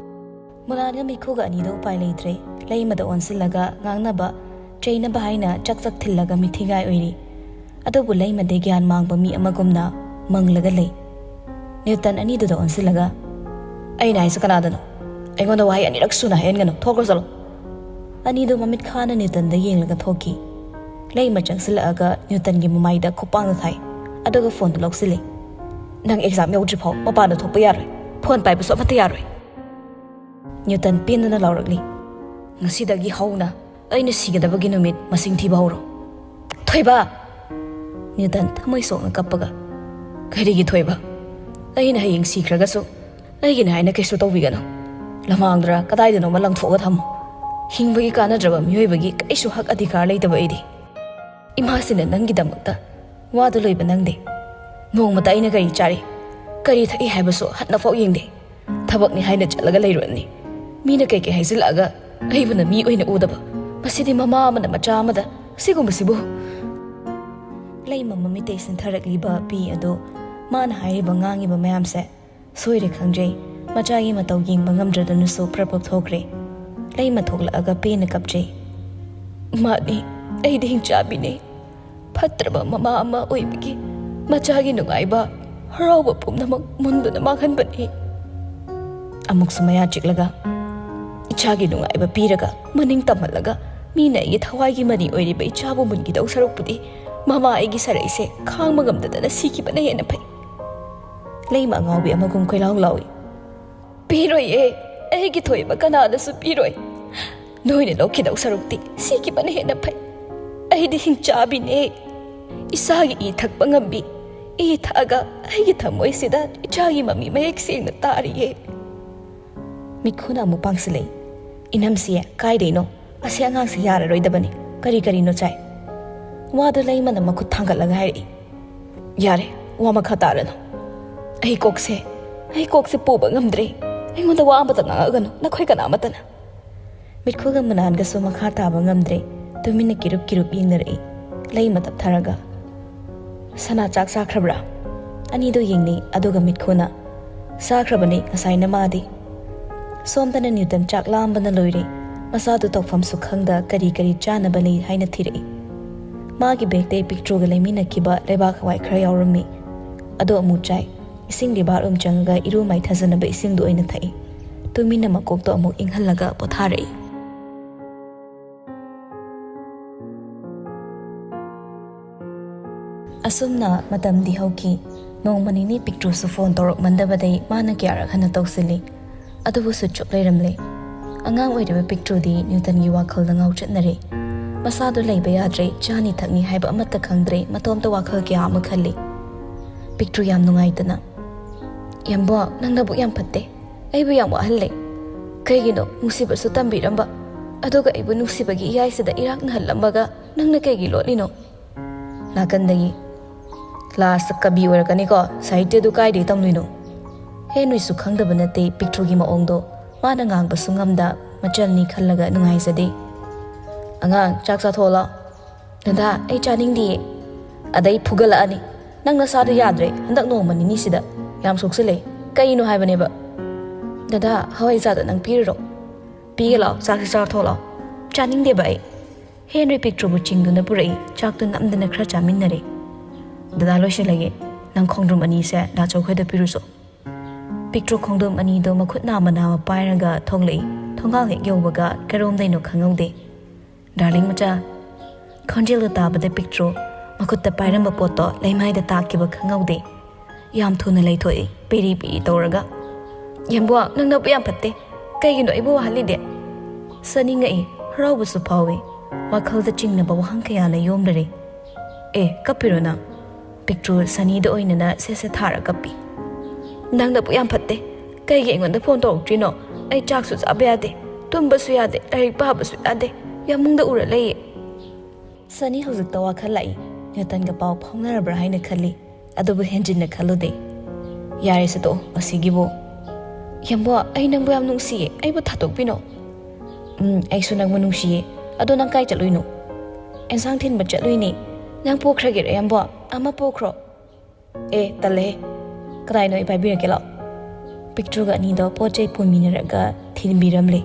ꯃꯨꯅꯥꯟꯒ ꯃꯤꯈꯨꯒ ꯑꯅꯤꯗꯣ ꯎꯄꯥꯏ ꯂꯩꯇ꯭ꯔꯦ꯫ ꯂꯩꯃꯗ ꯑꯣꯟꯁꯤꯜꯂꯒ ꯉꯥꯡꯅꯕ, ꯆꯩꯅꯕ ꯍꯥꯏꯅ ꯆꯥꯛ ꯆꯥꯛ ꯊꯤꯜꯂꯒ ꯃꯤꯊꯤꯒꯥꯏ ꯑꯣꯏꯔꯤ꯫ ꯑꯗꯨꯕꯨ ꯂꯩꯃꯗꯤ ꯒ꯭ꯌꯥꯟ ꯃꯥꯡꯕ ꯃꯤ ꯑꯃꯒꯨꯝꯅ ꯃꯪꯂꯒ ꯂꯩ꯫ ꯅ꯭ꯌꯨꯇꯟ ꯑꯅꯤꯗꯨꯗ ꯑꯣꯟꯁꯤꯜꯂꯒ, "ꯑꯩꯅ ꯍꯥꯏꯁꯦ ꯀꯅꯥꯗꯅꯣ? ꯑꯩꯉꯣꯟꯗ ꯋꯥꯍꯩ ꯑꯅꯤꯔꯛ ꯁꯨꯅ ꯍꯥꯏꯍꯟꯒꯅꯨ꯫ ꯊꯣꯛꯈ꯭ꯔꯣ ꯆꯠꯂꯣ꯫" ꯑꯅꯤꯗꯨ ꯃꯃꯤꯠ ꯈꯥꯅ ꯅ꯭ꯌꯨꯇꯟꯗ ꯌꯦꯡꯂꯒ ꯊꯣꯛꯈꯤ꯫ ꯂꯩꯃ ꯆꯪꯁꯤꯜꯂꯛꯑꯒ ꯅ꯭ꯌꯨꯇꯟꯒꯤ ꯃꯃꯥꯏꯗ ꯈꯨꯄꯥꯡꯅ ꯊꯥꯏ, ꯑꯗꯨꯒ ꯐꯣꯟꯗꯨ ꯂꯧꯁꯤꯜꯂꯤ꯫ "ꯅꯪ ꯑꯦꯛꯖꯥꯝ ꯌꯧꯗ꯭ꯔꯤꯐꯥꯎ ꯃꯄꯥꯟꯗ ꯊꯣꯛꯄ ꯌꯥꯔꯣꯏ꯫ ꯐꯣꯟ ꯄꯥꯏꯕꯁꯨ ꯑꯃꯠꯇ ꯌꯥꯔꯣꯏ꯫" ꯅ꯭ꯌꯨꯇꯟ ꯄꯦꯟꯗꯅ ꯂꯥꯎꯔꯛꯂꯤ, "ꯉꯁꯤꯗꯒꯤ ꯍꯧꯅ ꯑꯩꯅ ꯁꯤꯒꯗꯕꯒꯤ ꯅꯨꯃꯤꯠ ꯃꯁꯤꯡ ꯊꯤꯕ ꯍꯧꯔꯣ꯫" "ꯊꯣꯏꯕ!" ꯅ꯭ꯌꯨꯇꯟ ꯊꯃꯣꯏ ꯁꯣꯛꯅ ꯀꯞꯄꯒ, "ꯀꯔꯤꯒꯤ ꯊꯣꯏꯕ? ꯑꯩꯅ ꯍꯌꯦꯡ ꯁꯤꯈ꯭ꯔꯒꯁꯨ ꯑꯩꯒꯤꯅꯤ ꯍꯥꯏꯅ ꯀꯩꯁꯨ ꯇꯧꯕꯤꯒꯅꯨ꯫ ꯂꯃꯥꯡꯗꯔ ꯀꯗꯥꯏꯗꯅꯣꯃ ꯂꯪꯊꯣꯛꯑꯒ ꯊꯝꯃꯨ꯫ ꯍꯤꯡꯕꯒꯤ ꯀꯥꯟꯅꯗ꯭ꯔꯕ ꯃꯤꯑꯣꯏꯕꯒꯤ ꯀꯩꯁꯨ ꯍꯛ ꯑꯙꯤꯀꯥꯔ ꯂꯩꯇꯕ ꯑꯩꯗꯤ꯫ ꯏꯃꯥꯁꯤꯅ ꯅꯪꯒꯤꯗꯃꯛꯇ ꯋꯥꯗꯨ ꯂꯣꯏꯕ ꯅꯪꯗꯦ꯫ ꯅꯣꯡꯃꯇ ꯑꯩꯅ ꯀꯔꯤ ꯆꯥꯔꯤ, ꯀꯔꯤ ꯊꯛꯏ ꯍꯥꯏꯕꯁꯨ ꯍꯟꯅꯐꯥꯎ ꯌꯦꯡꯗꯦ꯫ ꯊꯕꯛꯅꯤ ꯍꯥꯏꯅ ꯆꯠꯂꯒ ꯂꯩꯔꯨꯔꯅꯤ꯫ ꯃꯤꯅ ꯀꯩꯀꯩ ꯍꯥꯏꯖꯤꯜꯂꯛꯑꯒ ꯑꯩꯕꯨꯅ ꯃꯤ ꯑꯣꯏꯅ ꯎꯗꯕ꯫ ꯃꯁꯤꯗꯤ ꯃꯃꯥ ꯑꯃꯅ ꯃꯆꯥ ꯑꯃꯗ ꯁꯤꯒꯨꯝꯕꯁꯤꯕꯨ꯫" ꯂꯩꯃ ꯃꯃꯤꯠꯇꯩ ꯆꯤꯟꯊꯔꯛꯂꯤꯕ ꯄꯤ ꯑꯗꯨ ꯃꯥꯅ ꯍꯥꯏꯔꯤꯕ ꯉꯥꯡꯉꯤꯕ ꯃꯌꯥꯝꯁꯦ ꯁꯣꯏꯔꯦ ꯈꯪꯖꯩ꯫ ꯃꯆꯥꯒꯤ ꯃꯇꯧ ꯌꯦꯡꯕ ꯉꯝꯗ꯭ꯔꯗꯨꯅꯁꯨ ꯄ꯭ꯔꯞ ꯄ꯭ꯔꯞ ꯊꯣꯛꯈ꯭ꯔꯦ꯫ ꯂꯩꯃ ꯊꯣꯛꯂꯛꯑꯒ ꯄꯦꯟꯅ ꯀꯞꯆꯩ꯫ "ꯃꯥꯅꯤ, ꯑꯩꯗꯤ ꯍꯤꯡꯆꯥꯕꯤꯅꯤ꯫ ꯐꯠꯇ꯭ꯔꯕ ꯃꯃꯥ ꯑꯃ ꯑꯣꯏꯕꯒꯤ ꯃꯆꯥꯒꯤ ꯅꯨꯡꯉꯥꯏꯕ, ꯍꯔꯥꯎꯕ ꯄꯨꯝꯅꯃꯛ ꯃꯨꯟꯗꯨꯅ ꯃꯥꯡꯍꯟꯕꯅꯤ꯫" ꯑꯃꯨꯛꯁꯨ ꯃꯌꯥ ꯆꯤꯛꯂꯒ, "ꯏꯆꯥꯒꯤ ꯅꯨꯡꯉꯥꯏꯕ ꯄꯤꯔꯒ, ꯃꯅꯤꯡ ꯇꯝꯍꯜꯂꯒ, ꯃꯤꯅ ꯑꯩꯒꯤ ꯊꯋꯥꯏꯒꯤ ꯃꯅꯤ ꯑꯣꯏꯔꯤꯕ ꯏꯆꯥꯕꯨ ꯃꯨꯟꯈꯤꯗꯧ ꯁꯔꯨꯛꯄꯨꯗꯤ, ꯃꯃꯥ ꯑꯩꯒꯤ ꯁꯔꯩꯁꯦ ꯈꯥꯡꯕ ꯉꯝꯗꯗꯅ ꯁꯤꯈꯤꯕꯅ ꯍꯦꯟꯅ ꯐꯩ꯫" ꯂꯩꯃ ꯑꯉꯥꯎꯕꯤ ꯑꯃꯒꯨꯝ ꯀꯣꯏꯂꯥꯎ ꯂꯥꯎꯏ꯫ "ꯄꯤꯔꯣꯏꯌꯦ, ꯑꯩꯒꯤ ꯊꯣꯏꯕ ꯀꯅꯥꯗꯁꯨ ꯄꯤꯔꯣꯏ꯫ ꯅꯣꯏꯅ ꯂꯧꯈꯤꯗꯧ ꯁꯔꯨꯛꯇꯤ ꯁꯤꯈꯤꯕꯅ ꯍꯦꯟꯅ ꯐꯩ꯫ ꯑꯩꯗꯤ ꯍꯤꯡꯆꯥꯕꯤꯅꯦ꯫ ꯏꯁꯥꯒꯤ ꯏ ꯊꯛꯄ ꯉꯝꯕꯤ꯫ ꯏ ꯊꯛꯑꯒ ꯑꯩꯒꯤ ꯊꯃꯣꯏꯁꯤꯗ ꯏꯆꯥꯒꯤ ꯃꯃꯤ ꯃꯌꯦꯛ ꯁꯦꯡꯅ ꯇꯥꯔꯤꯌꯦ꯫" ꯃꯤꯠꯈꯨꯅ ꯑꯃꯨꯛ ꯄꯥꯡꯁꯤꯜꯂꯛꯏ꯫ "ꯏꯅꯝꯁꯤ, ꯀꯥꯏꯗꯩꯅꯣ? ꯑꯁꯤ ꯑꯉꯥꯡꯁꯤ ꯌꯥꯔꯔꯣꯏꯗꯕꯅꯤ꯫ ꯀꯔꯤ ꯀꯔꯤꯅꯣ ꯆꯥꯏ?" ꯋꯥꯗꯨ ꯂꯩꯃꯅ ꯃꯈꯨꯠ ꯊꯥꯡꯒꯠꯂꯒ ꯍꯥꯏꯔꯛꯏ꯫ "ꯌꯥꯔꯦ, ꯋꯥ ꯃꯈꯥ ꯇꯥꯔꯅꯨ꯫ ꯑꯩ ꯀꯣꯛꯁꯦ, ꯑꯩ ꯀꯣꯛꯁꯦ ꯄꯨꯕ ꯉꯝꯗ꯭ꯔꯦ꯫ ꯑꯩꯉꯣꯟꯗ ꯋꯥ ꯑꯃꯇ ꯉꯥꯡꯉꯛꯒꯅꯨ, ꯅꯈꯣꯏ ꯀꯅꯥꯃꯠꯇꯅ꯫" ꯃꯤꯠꯈꯨꯒ ꯃꯅꯥꯟꯒꯁꯨ ꯃꯈꯥ ꯇꯥꯕ ꯉꯝꯗ꯭ꯔꯦ꯫ ꯇꯨꯃꯤꯟꯅ ꯀꯤꯔꯨꯞ ꯀꯤꯔꯨꯞ ꯌꯦꯡꯅꯔꯛꯏ꯫ ꯂꯩꯃ ꯇꯞꯊꯔꯒ, "ꯁꯅꯥ, ꯆꯥꯛ ꯆꯥꯈ꯭ꯔꯕ꯭ꯔꯥ?" ꯑꯅꯤꯗꯣ ꯌꯦꯡꯅꯩ, ꯑꯗꯨꯒ ꯃꯤꯠꯈꯨꯅ, "ꯆꯥꯈ꯭ꯔꯕꯅꯤ ꯉꯁꯥꯏꯅ ꯃꯥꯗꯤ꯫" ꯁꯣꯝꯗꯅ ꯅ꯭ꯌꯨꯇꯟ ꯆꯥꯛ ꯂꯥꯝꯕꯅ ꯂꯣꯏꯔꯦ꯫ ꯃꯆꯥꯗꯨ ꯇꯧꯐꯝꯁꯨ ꯈꯪꯗ ꯀꯔꯤ ꯀꯔꯤ ꯆꯥꯅꯕ ꯂꯩ ꯍꯥꯏꯅ ꯊꯤꯔꯛꯏ꯫ ꯃꯥꯒꯤ ꯕꯦꯒꯇꯩ ꯄꯤꯛꯇ꯭ꯔꯨꯒ ꯂꯩꯃꯤꯟꯅꯈꯤꯕ ꯂꯩꯕꯥꯛ ꯍꯋꯥꯏ ꯈꯔ ꯌꯥꯎꯔꯝꯃꯤ꯫ ꯑꯗꯨ ꯑꯃꯨꯛ ꯆꯥꯏ꯫ ꯏꯁꯤꯡꯗꯤ ꯕꯥꯠꯔꯨꯝ ꯆꯪꯉꯒ ꯏꯔꯨ ꯃꯥꯏꯊꯖꯅꯕ ꯏꯁꯤꯡꯗꯨ ꯑꯣꯏꯅ ꯊꯛꯏ꯫ ꯇꯨꯃꯤꯟꯅ ꯃꯀꯣꯛꯇꯣ ꯑꯃꯨꯛ ꯏꯪꯍꯜꯂꯒ ꯄꯣꯊꯥꯔꯛꯏ꯫ ꯑꯁꯨꯝꯅ ꯃꯇꯝꯗꯤ ꯍꯧꯈꯤ꯫ ꯅꯣꯡꯃ ꯅꯤꯅꯤ ꯄꯤꯛꯇ꯭ꯔꯨꯁꯨ ꯐꯣꯟ ꯇꯧꯔꯛꯃꯟꯗꯕꯗꯩ ꯃꯥꯅ ꯀꯌꯥꯔꯛ ꯍꯟꯅ ꯇꯧꯁꯤꯜꯂꯤ꯫ ꯑꯗꯨꯕꯨ ꯁꯨꯠ ꯆꯨꯞ ꯂꯩꯔꯝꯂꯦ꯫ ꯑꯉꯥꯡ ꯑꯣꯏꯔꯤꯕ ꯄꯤꯛꯇ꯭ꯔꯨꯗꯤ ꯅ꯭ꯌꯨꯇꯟꯒꯤ ꯋꯥꯈꯜꯗ ꯉꯥꯎꯆꯠꯅꯔꯦ꯫ ꯃꯁꯥꯗꯨ ꯂꯩꯕ ꯌꯥꯗ꯭ꯔꯦ, ꯆꯥꯅꯤ ꯊꯛꯅꯤ ꯍꯥꯏꯕ ꯑꯃꯠꯇ ꯈꯪꯗ꯭ꯔꯦ, ꯃꯇꯣꯝꯇ ꯋꯥꯈꯜ ꯀꯌꯥ ꯑꯃ ꯈꯜꯂꯤ꯫ ꯄꯤꯛꯇ꯭ꯔꯨ ꯌꯥꯝ ꯅꯨꯡꯉꯥꯏꯇꯅ, "ꯌꯥꯝꯕꯣ, ꯅꯪ ꯅꯕꯨꯛ ꯌꯥꯝ ꯐꯠꯇꯦ꯫ ꯑꯩꯕꯨ ꯌꯥꯝ ꯋꯥꯍꯜꯂꯦ꯫ ꯀꯩꯒꯤꯅꯣ ꯅꯨꯡꯁꯤꯕꯁꯨ ꯇꯝꯕꯤꯔꯝꯕ, ꯑꯗꯨꯒ ꯑꯩꯕꯨ ꯅꯨꯡꯁꯤꯕꯒꯤ ꯏꯌꯥꯏꯁꯤꯗ ꯏꯔꯥꯛꯅꯍꯜꯂꯝꯃꯒ ꯅꯪꯅ ꯀꯩꯒꯤ ꯂꯣꯠꯂꯤꯅꯣ?" ꯅꯥꯀꯟꯗꯒꯤ, "ꯂꯥꯁꯇ ꯀꯕꯤ ꯑꯣꯏꯔꯛꯀꯅꯤꯀꯣ, ꯁꯥꯍꯤꯇ꯭ꯌꯗꯨ ꯀꯥꯏꯗꯩ ꯇꯝꯂꯨꯏꯅꯣ?" ꯍꯦꯟꯔꯤꯁꯨ ꯈꯪꯗꯕ ꯅꯠꯇꯦ ꯄꯤꯛꯇ꯭ꯔꯨꯒꯤ ꯃꯑꯣꯡꯗꯣ꯫ ꯃꯥꯅ ꯉꯥꯡꯕꯁꯨ ꯉꯝꯗ ꯃꯆꯜꯅꯤ ꯈꯜꯂꯒ ꯅꯨꯡꯉꯥꯏꯖꯗꯦ꯫ "ꯑꯉꯥꯡ, ꯆꯥꯛ ꯆꯥꯊꯣꯛꯑꯣ ꯂꯥꯎ꯫" "ꯗꯗꯥ, ꯑꯩ ꯆꯥꯅꯤꯡꯗꯤꯌꯦ꯫" "ꯑꯗꯩ ꯐꯨꯒꯠꯂꯛꯑꯅꯤ꯫ ꯅꯪ ꯅꯁꯥꯗꯣ ꯌꯥꯗ꯭ꯔꯦ ꯍꯟꯗꯛ ꯅꯣꯡꯃ ꯅꯤꯅꯤꯁꯤꯗ꯫ ꯌꯥꯝ ꯁꯣꯛꯆꯜꯂꯦ꯫ ꯀꯩꯅꯣ ꯍꯥꯏꯕꯅꯦꯕ?" "ꯗꯗꯥ, ꯍꯋꯥꯏꯖꯥꯗꯣ ꯅꯪ ꯄꯤꯔꯨꯔꯣ꯫" "ꯄꯤꯒꯦ ꯂꯥꯎ, ꯆꯥꯛꯁꯤ ꯆꯥꯊꯣꯛꯑꯣ ꯂꯥꯎ꯫" "ꯆꯥꯅꯤꯡꯗꯦꯕ ꯑꯩ꯫" ꯍꯦꯟꯔꯤ ꯄꯤꯛꯇ꯭ꯔꯨꯕꯨ ꯆꯤꯡꯗꯨꯅ ꯄꯨꯔꯛꯏ꯫ ꯆꯥꯛꯇꯨ ꯅꯝꯗꯅ ꯈꯔ ꯆꯥꯃꯤꯟꯅꯔꯦ꯫ "ꯗꯗꯥ, ꯂꯣꯏꯁꯤꯜꯂꯒꯦ꯫ ꯅꯪ ꯈꯣꯡꯗ꯭ꯔꯨꯝ ꯑꯅꯤꯁꯦ ꯗꯥ ꯆꯧꯈꯣꯏꯗ ꯄꯤꯔꯨꯆꯣ꯫" ꯄꯤꯛꯇ꯭ꯔꯨ ꯈꯣꯡꯗ꯭ꯔꯨꯝ ꯑꯅꯤꯗꯣ ꯃꯈꯨꯠ ꯅꯥꯝꯃ ꯅꯥꯝꯃ ꯄꯥꯏꯔꯒ ꯊꯣꯛꯂꯛꯏ꯫ ꯊꯣꯡꯒꯥꯜ ꯍꯦꯛ ꯌꯧꯕꯒ ꯀꯔꯣꯝꯗꯩꯅꯣ ꯈꯪꯍꯧꯗꯦ꯫ "ꯗꯥꯔꯂꯤꯡ ꯃꯆꯥ꯫" ꯈꯣꯟꯖꯦꯜꯗꯣ ꯇꯥꯕꯗ ꯄꯤꯛꯇ꯭ꯔꯨ ꯃꯈꯨꯠꯇ ꯄꯥꯏꯔꯝꯕ ꯄꯣꯠꯇꯣ ꯂꯩꯃꯥꯏꯗ ꯇꯥꯈꯤꯕ ꯈꯪꯍꯧꯗꯦ꯫ ꯌꯥꯝ ꯊꯨꯅ ꯂꯩꯊꯣꯛꯏ, ꯄꯤꯔꯤ ꯄꯤꯔꯤ ꯇꯧꯔꯒ꯫ "ꯌꯥꯝꯕꯨꯋꯥ, ꯅꯪ ꯅꯕꯨꯛ ꯌꯥꯝ ꯐꯠꯇꯦ꯫ ꯀꯩꯒꯤꯅꯣ ꯑꯩꯕꯨ ꯋꯥꯍꯜꯂꯤꯗꯤ?" ꯆꯥꯅꯤꯡꯉꯛꯏ, ꯍꯔꯥꯎꯕꯁꯨ ꯐꯥꯎꯏ꯫ ꯋꯥꯈꯜꯗ ꯆꯤꯡꯅꯕ ꯋꯥꯍꯪ ꯀꯌꯥꯅ ꯌꯣꯝꯂꯔꯦ꯫ "ꯑꯦ, ꯀꯞꯄꯤꯔꯣ ꯅꯪ?" ꯄꯤꯛꯇ꯭ꯔꯨ ꯁꯅꯤꯗ ꯑꯣꯏꯅꯅ ꯁꯦꯠ ꯁꯦꯠ ꯊꯥꯔ ꯀꯞꯄꯤ꯫ "ꯅꯪ ꯅꯕꯨꯛ ꯌꯥꯝ ꯐꯠꯇꯦ꯫ ꯀꯩꯒꯤ ꯑꯩꯉꯣꯟꯗ ꯐꯣꯟ ꯇꯧꯔꯛꯇ꯭ꯔꯤꯅꯣ? ꯑꯩ ꯆꯥꯛꯁꯨ ꯆꯥꯕ ꯌꯥꯗꯦ, ꯇꯨꯝꯕꯁꯨ ꯌꯥꯗꯦ, ꯂꯥꯏꯔꯤꯛ ꯄꯥꯕꯁꯨ ꯌꯥꯗꯦ, ꯌꯥꯝꯕꯨꯡꯗ ꯎꯔ ꯂꯩꯌꯦ꯫ ꯁꯅꯤ ꯍꯧꯖꯤꯛꯇ ꯋꯥꯈꯜ ꯂꯥꯛꯏ꯫ ꯅ꯭ꯌꯨꯇꯟꯒ ꯄꯥꯎ ꯐꯥꯎꯅꯔꯕ꯭ꯔꯥ ꯍꯥꯏꯅ ꯈꯜꯂꯤ꯫ ꯑꯗꯨꯕꯨ ꯍꯦꯟꯖꯤꯟꯅ ꯈꯜꯂꯨꯗꯦ꯫ ꯌꯥꯔꯦꯁꯦ ꯇꯣꯛꯑꯣ ꯉꯁꯤꯒꯤꯕꯨ꯫ ꯌꯥꯝꯕꯣ, ꯑꯩ ꯅꯪꯕꯨ ꯌꯥꯝ ꯅꯨꯡꯁꯤꯌꯦ, ꯑꯩꯕꯨ ꯊꯥꯗꯣꯛꯄꯤꯅꯣ꯫ ꯎꯝ, ꯑꯩꯁꯨ ꯅꯪꯕꯨ ꯅꯨꯡꯁꯤꯌꯦ꯫ ꯑꯗꯣ ꯅꯪ ꯀꯥꯏ ꯆꯠꯂꯨꯏꯅꯣ? ꯑꯦꯟꯁꯥꯡ ꯊꯤꯟꯕ ꯆꯠꯂꯨꯏꯅꯦ꯫ ꯅꯪ ꯄꯣꯈ꯭ꯔꯒꯦꯔꯥ ꯌꯥꯝꯕꯣ? ꯑꯃ ꯄꯣꯈ꯭ꯔꯣ꯫ ꯑꯦ, ꯇꯜꯂꯦꯍꯦ꯫ ꯀꯗꯥꯏꯅꯣ ꯑꯩ ꯄꯥꯏꯕꯤꯔꯛꯀꯦ ꯂꯥꯛꯑꯣ꯫ ꯄꯤꯛꯇ꯭ꯔꯨꯒ ꯑꯅꯤꯗꯣ ꯄꯣꯠ ꯆꯩ ꯄꯨꯃꯤꯟꯅꯔꯒ ꯊꯤꯟꯕꯤꯔꯝꯂꯦ꯫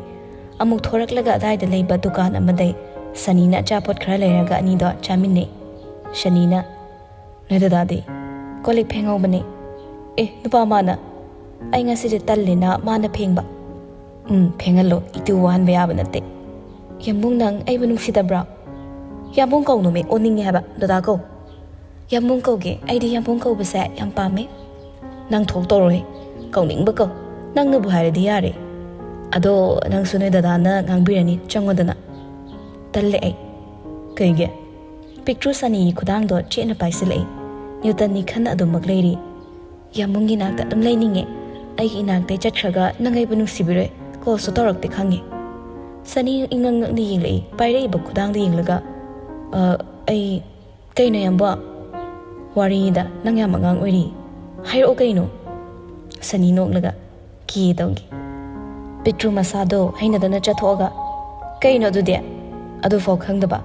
ꯑꯃꯨꯛ ꯊꯣꯔꯛꯂꯒ ꯑꯗꯥꯏꯗ ꯂꯩꯕ ꯗꯨꯀꯥꯟ ꯑꯃꯗꯩ ꯁꯅꯤꯅ ꯑꯆꯥꯄꯣꯠ ꯈꯔ ꯂꯩꯔꯒ ꯑꯅꯤꯗꯣ ꯆꯥꯃꯤꯟꯅꯩ꯫ ꯁꯅꯤꯅ, "ꯅꯣꯏ ꯗꯗꯥꯗꯤ ꯀꯣꯜ ꯂꯤꯛ ꯐꯦꯡꯍꯧꯕꯅꯦ"꯫ "ꯑꯦ, ꯅꯨꯄꯥ ꯃꯥꯅ?" "ꯑꯩ ꯉꯁꯤꯗꯤ ꯇꯜꯂꯦꯅ ꯃꯥꯅ ꯐꯦꯡꯕ"꯫ "ꯎꯝ, ꯐꯦꯡꯍꯜꯂꯣ, ꯏꯇꯨ ꯋꯥꯍꯟꯕ ꯌꯥꯕ ꯅꯠꯇꯦ"꯫ "ꯌꯥꯝꯕꯨꯡ, ꯅꯪ ꯑꯩꯕꯨ ꯅꯨꯡꯁꯤꯗꯕ꯭ꯔꯥ?" "ꯌꯥꯝꯕꯨꯡ ꯀꯧꯅꯨꯃꯦ, ꯑꯣꯅꯤꯡꯉꯦ ꯍꯥꯏꯕ, ꯗꯗꯥ ꯀꯧ"꯫ "ꯌꯥꯝꯕꯨꯡ ꯀꯧꯒꯦ, ꯑꯩꯗꯤ ꯌꯥꯝꯕꯨꯡ ꯀꯧꯕꯁꯦ ꯌꯥꯝ ꯄꯥꯝꯃꯦ"꯫ "ꯅꯪ ꯊꯣꯛ ꯇꯧꯔꯣꯍꯦ, ꯀꯧꯅꯤꯡꯕ ꯀꯧ, ꯅꯪꯅꯕꯨ ꯍꯥꯏꯔꯗꯤ ꯌꯥꯔꯦ"꯫ "ꯑꯗꯣ ꯅꯪꯁꯨ ꯅꯣꯏ ꯗꯗꯥꯅ ꯉꯥꯡꯕꯤꯔꯅꯤ, ꯆꯪꯉꯣꯗꯅ"꯫ "ꯇꯜꯂꯦ ꯑꯩ"꯫ "ꯀꯩꯒꯤ?" ꯄꯤꯛꯇ꯭ꯔꯨ ꯁꯅꯤꯒꯤ ꯈꯨꯗꯥꯡꯗꯣ ꯆꯦꯠꯅ ꯄꯥꯏꯁꯤꯜꯂꯛꯏ꯫ ꯅ꯭ꯌꯨꯇꯟꯗꯤ ꯈꯟ ꯑꯗꯨꯃꯛ ꯂꯩꯔꯤ꯫ "ꯌꯥꯝꯕꯨꯡꯒꯤ ꯅꯥꯛꯇ ꯑꯗꯨꯝ ꯂꯩꯅꯤꯡꯉꯦ꯫ ꯑꯩꯒꯤ ꯏꯅꯥꯛꯇꯩ ꯆꯠꯈ꯭ꯔꯒ ꯅꯪ ꯑꯩꯕꯨ ꯅꯨꯡꯁꯤꯕꯤꯔꯣꯏ, ꯀꯣꯜꯁꯨ ꯇꯧꯔꯛꯇꯦ ꯈꯪꯉꯦ"꯫ ꯁꯅꯤ ꯏꯉꯛ ꯉꯛꯅ ꯌꯦꯡꯂꯛꯏ, ꯄꯥꯏꯔꯛꯏꯕ ꯈꯨꯗꯥꯡꯗ ꯌꯦꯡꯂꯒ꯫ "ꯑ, ꯑꯩ"꯫ "ꯀꯩꯅꯣ ꯌꯥꯝꯕꯣ? ꯋꯥꯔꯤꯅꯤꯗ, ꯅꯪ ꯌꯥꯝ ꯑꯉꯥꯡ ꯑꯣꯏꯔꯤ꯫ ꯍꯥꯏꯔꯛꯑꯣ ꯀꯩꯅꯣ?" ꯁꯅꯤ ꯅꯣꯛꯂꯒ꯫ "ꯀꯤ ꯇꯧꯒꯦ"꯫ ꯄꯤꯛꯇ꯭ꯔꯨ ꯃꯁꯥꯗꯣ ꯍꯩꯅꯗꯅ ꯆꯠꯊꯣꯛꯑꯒ, "ꯀꯩꯅꯣ ꯑꯗꯨꯗꯤ? ꯑꯗꯨꯐꯥꯎ ꯈꯪꯗꯕ?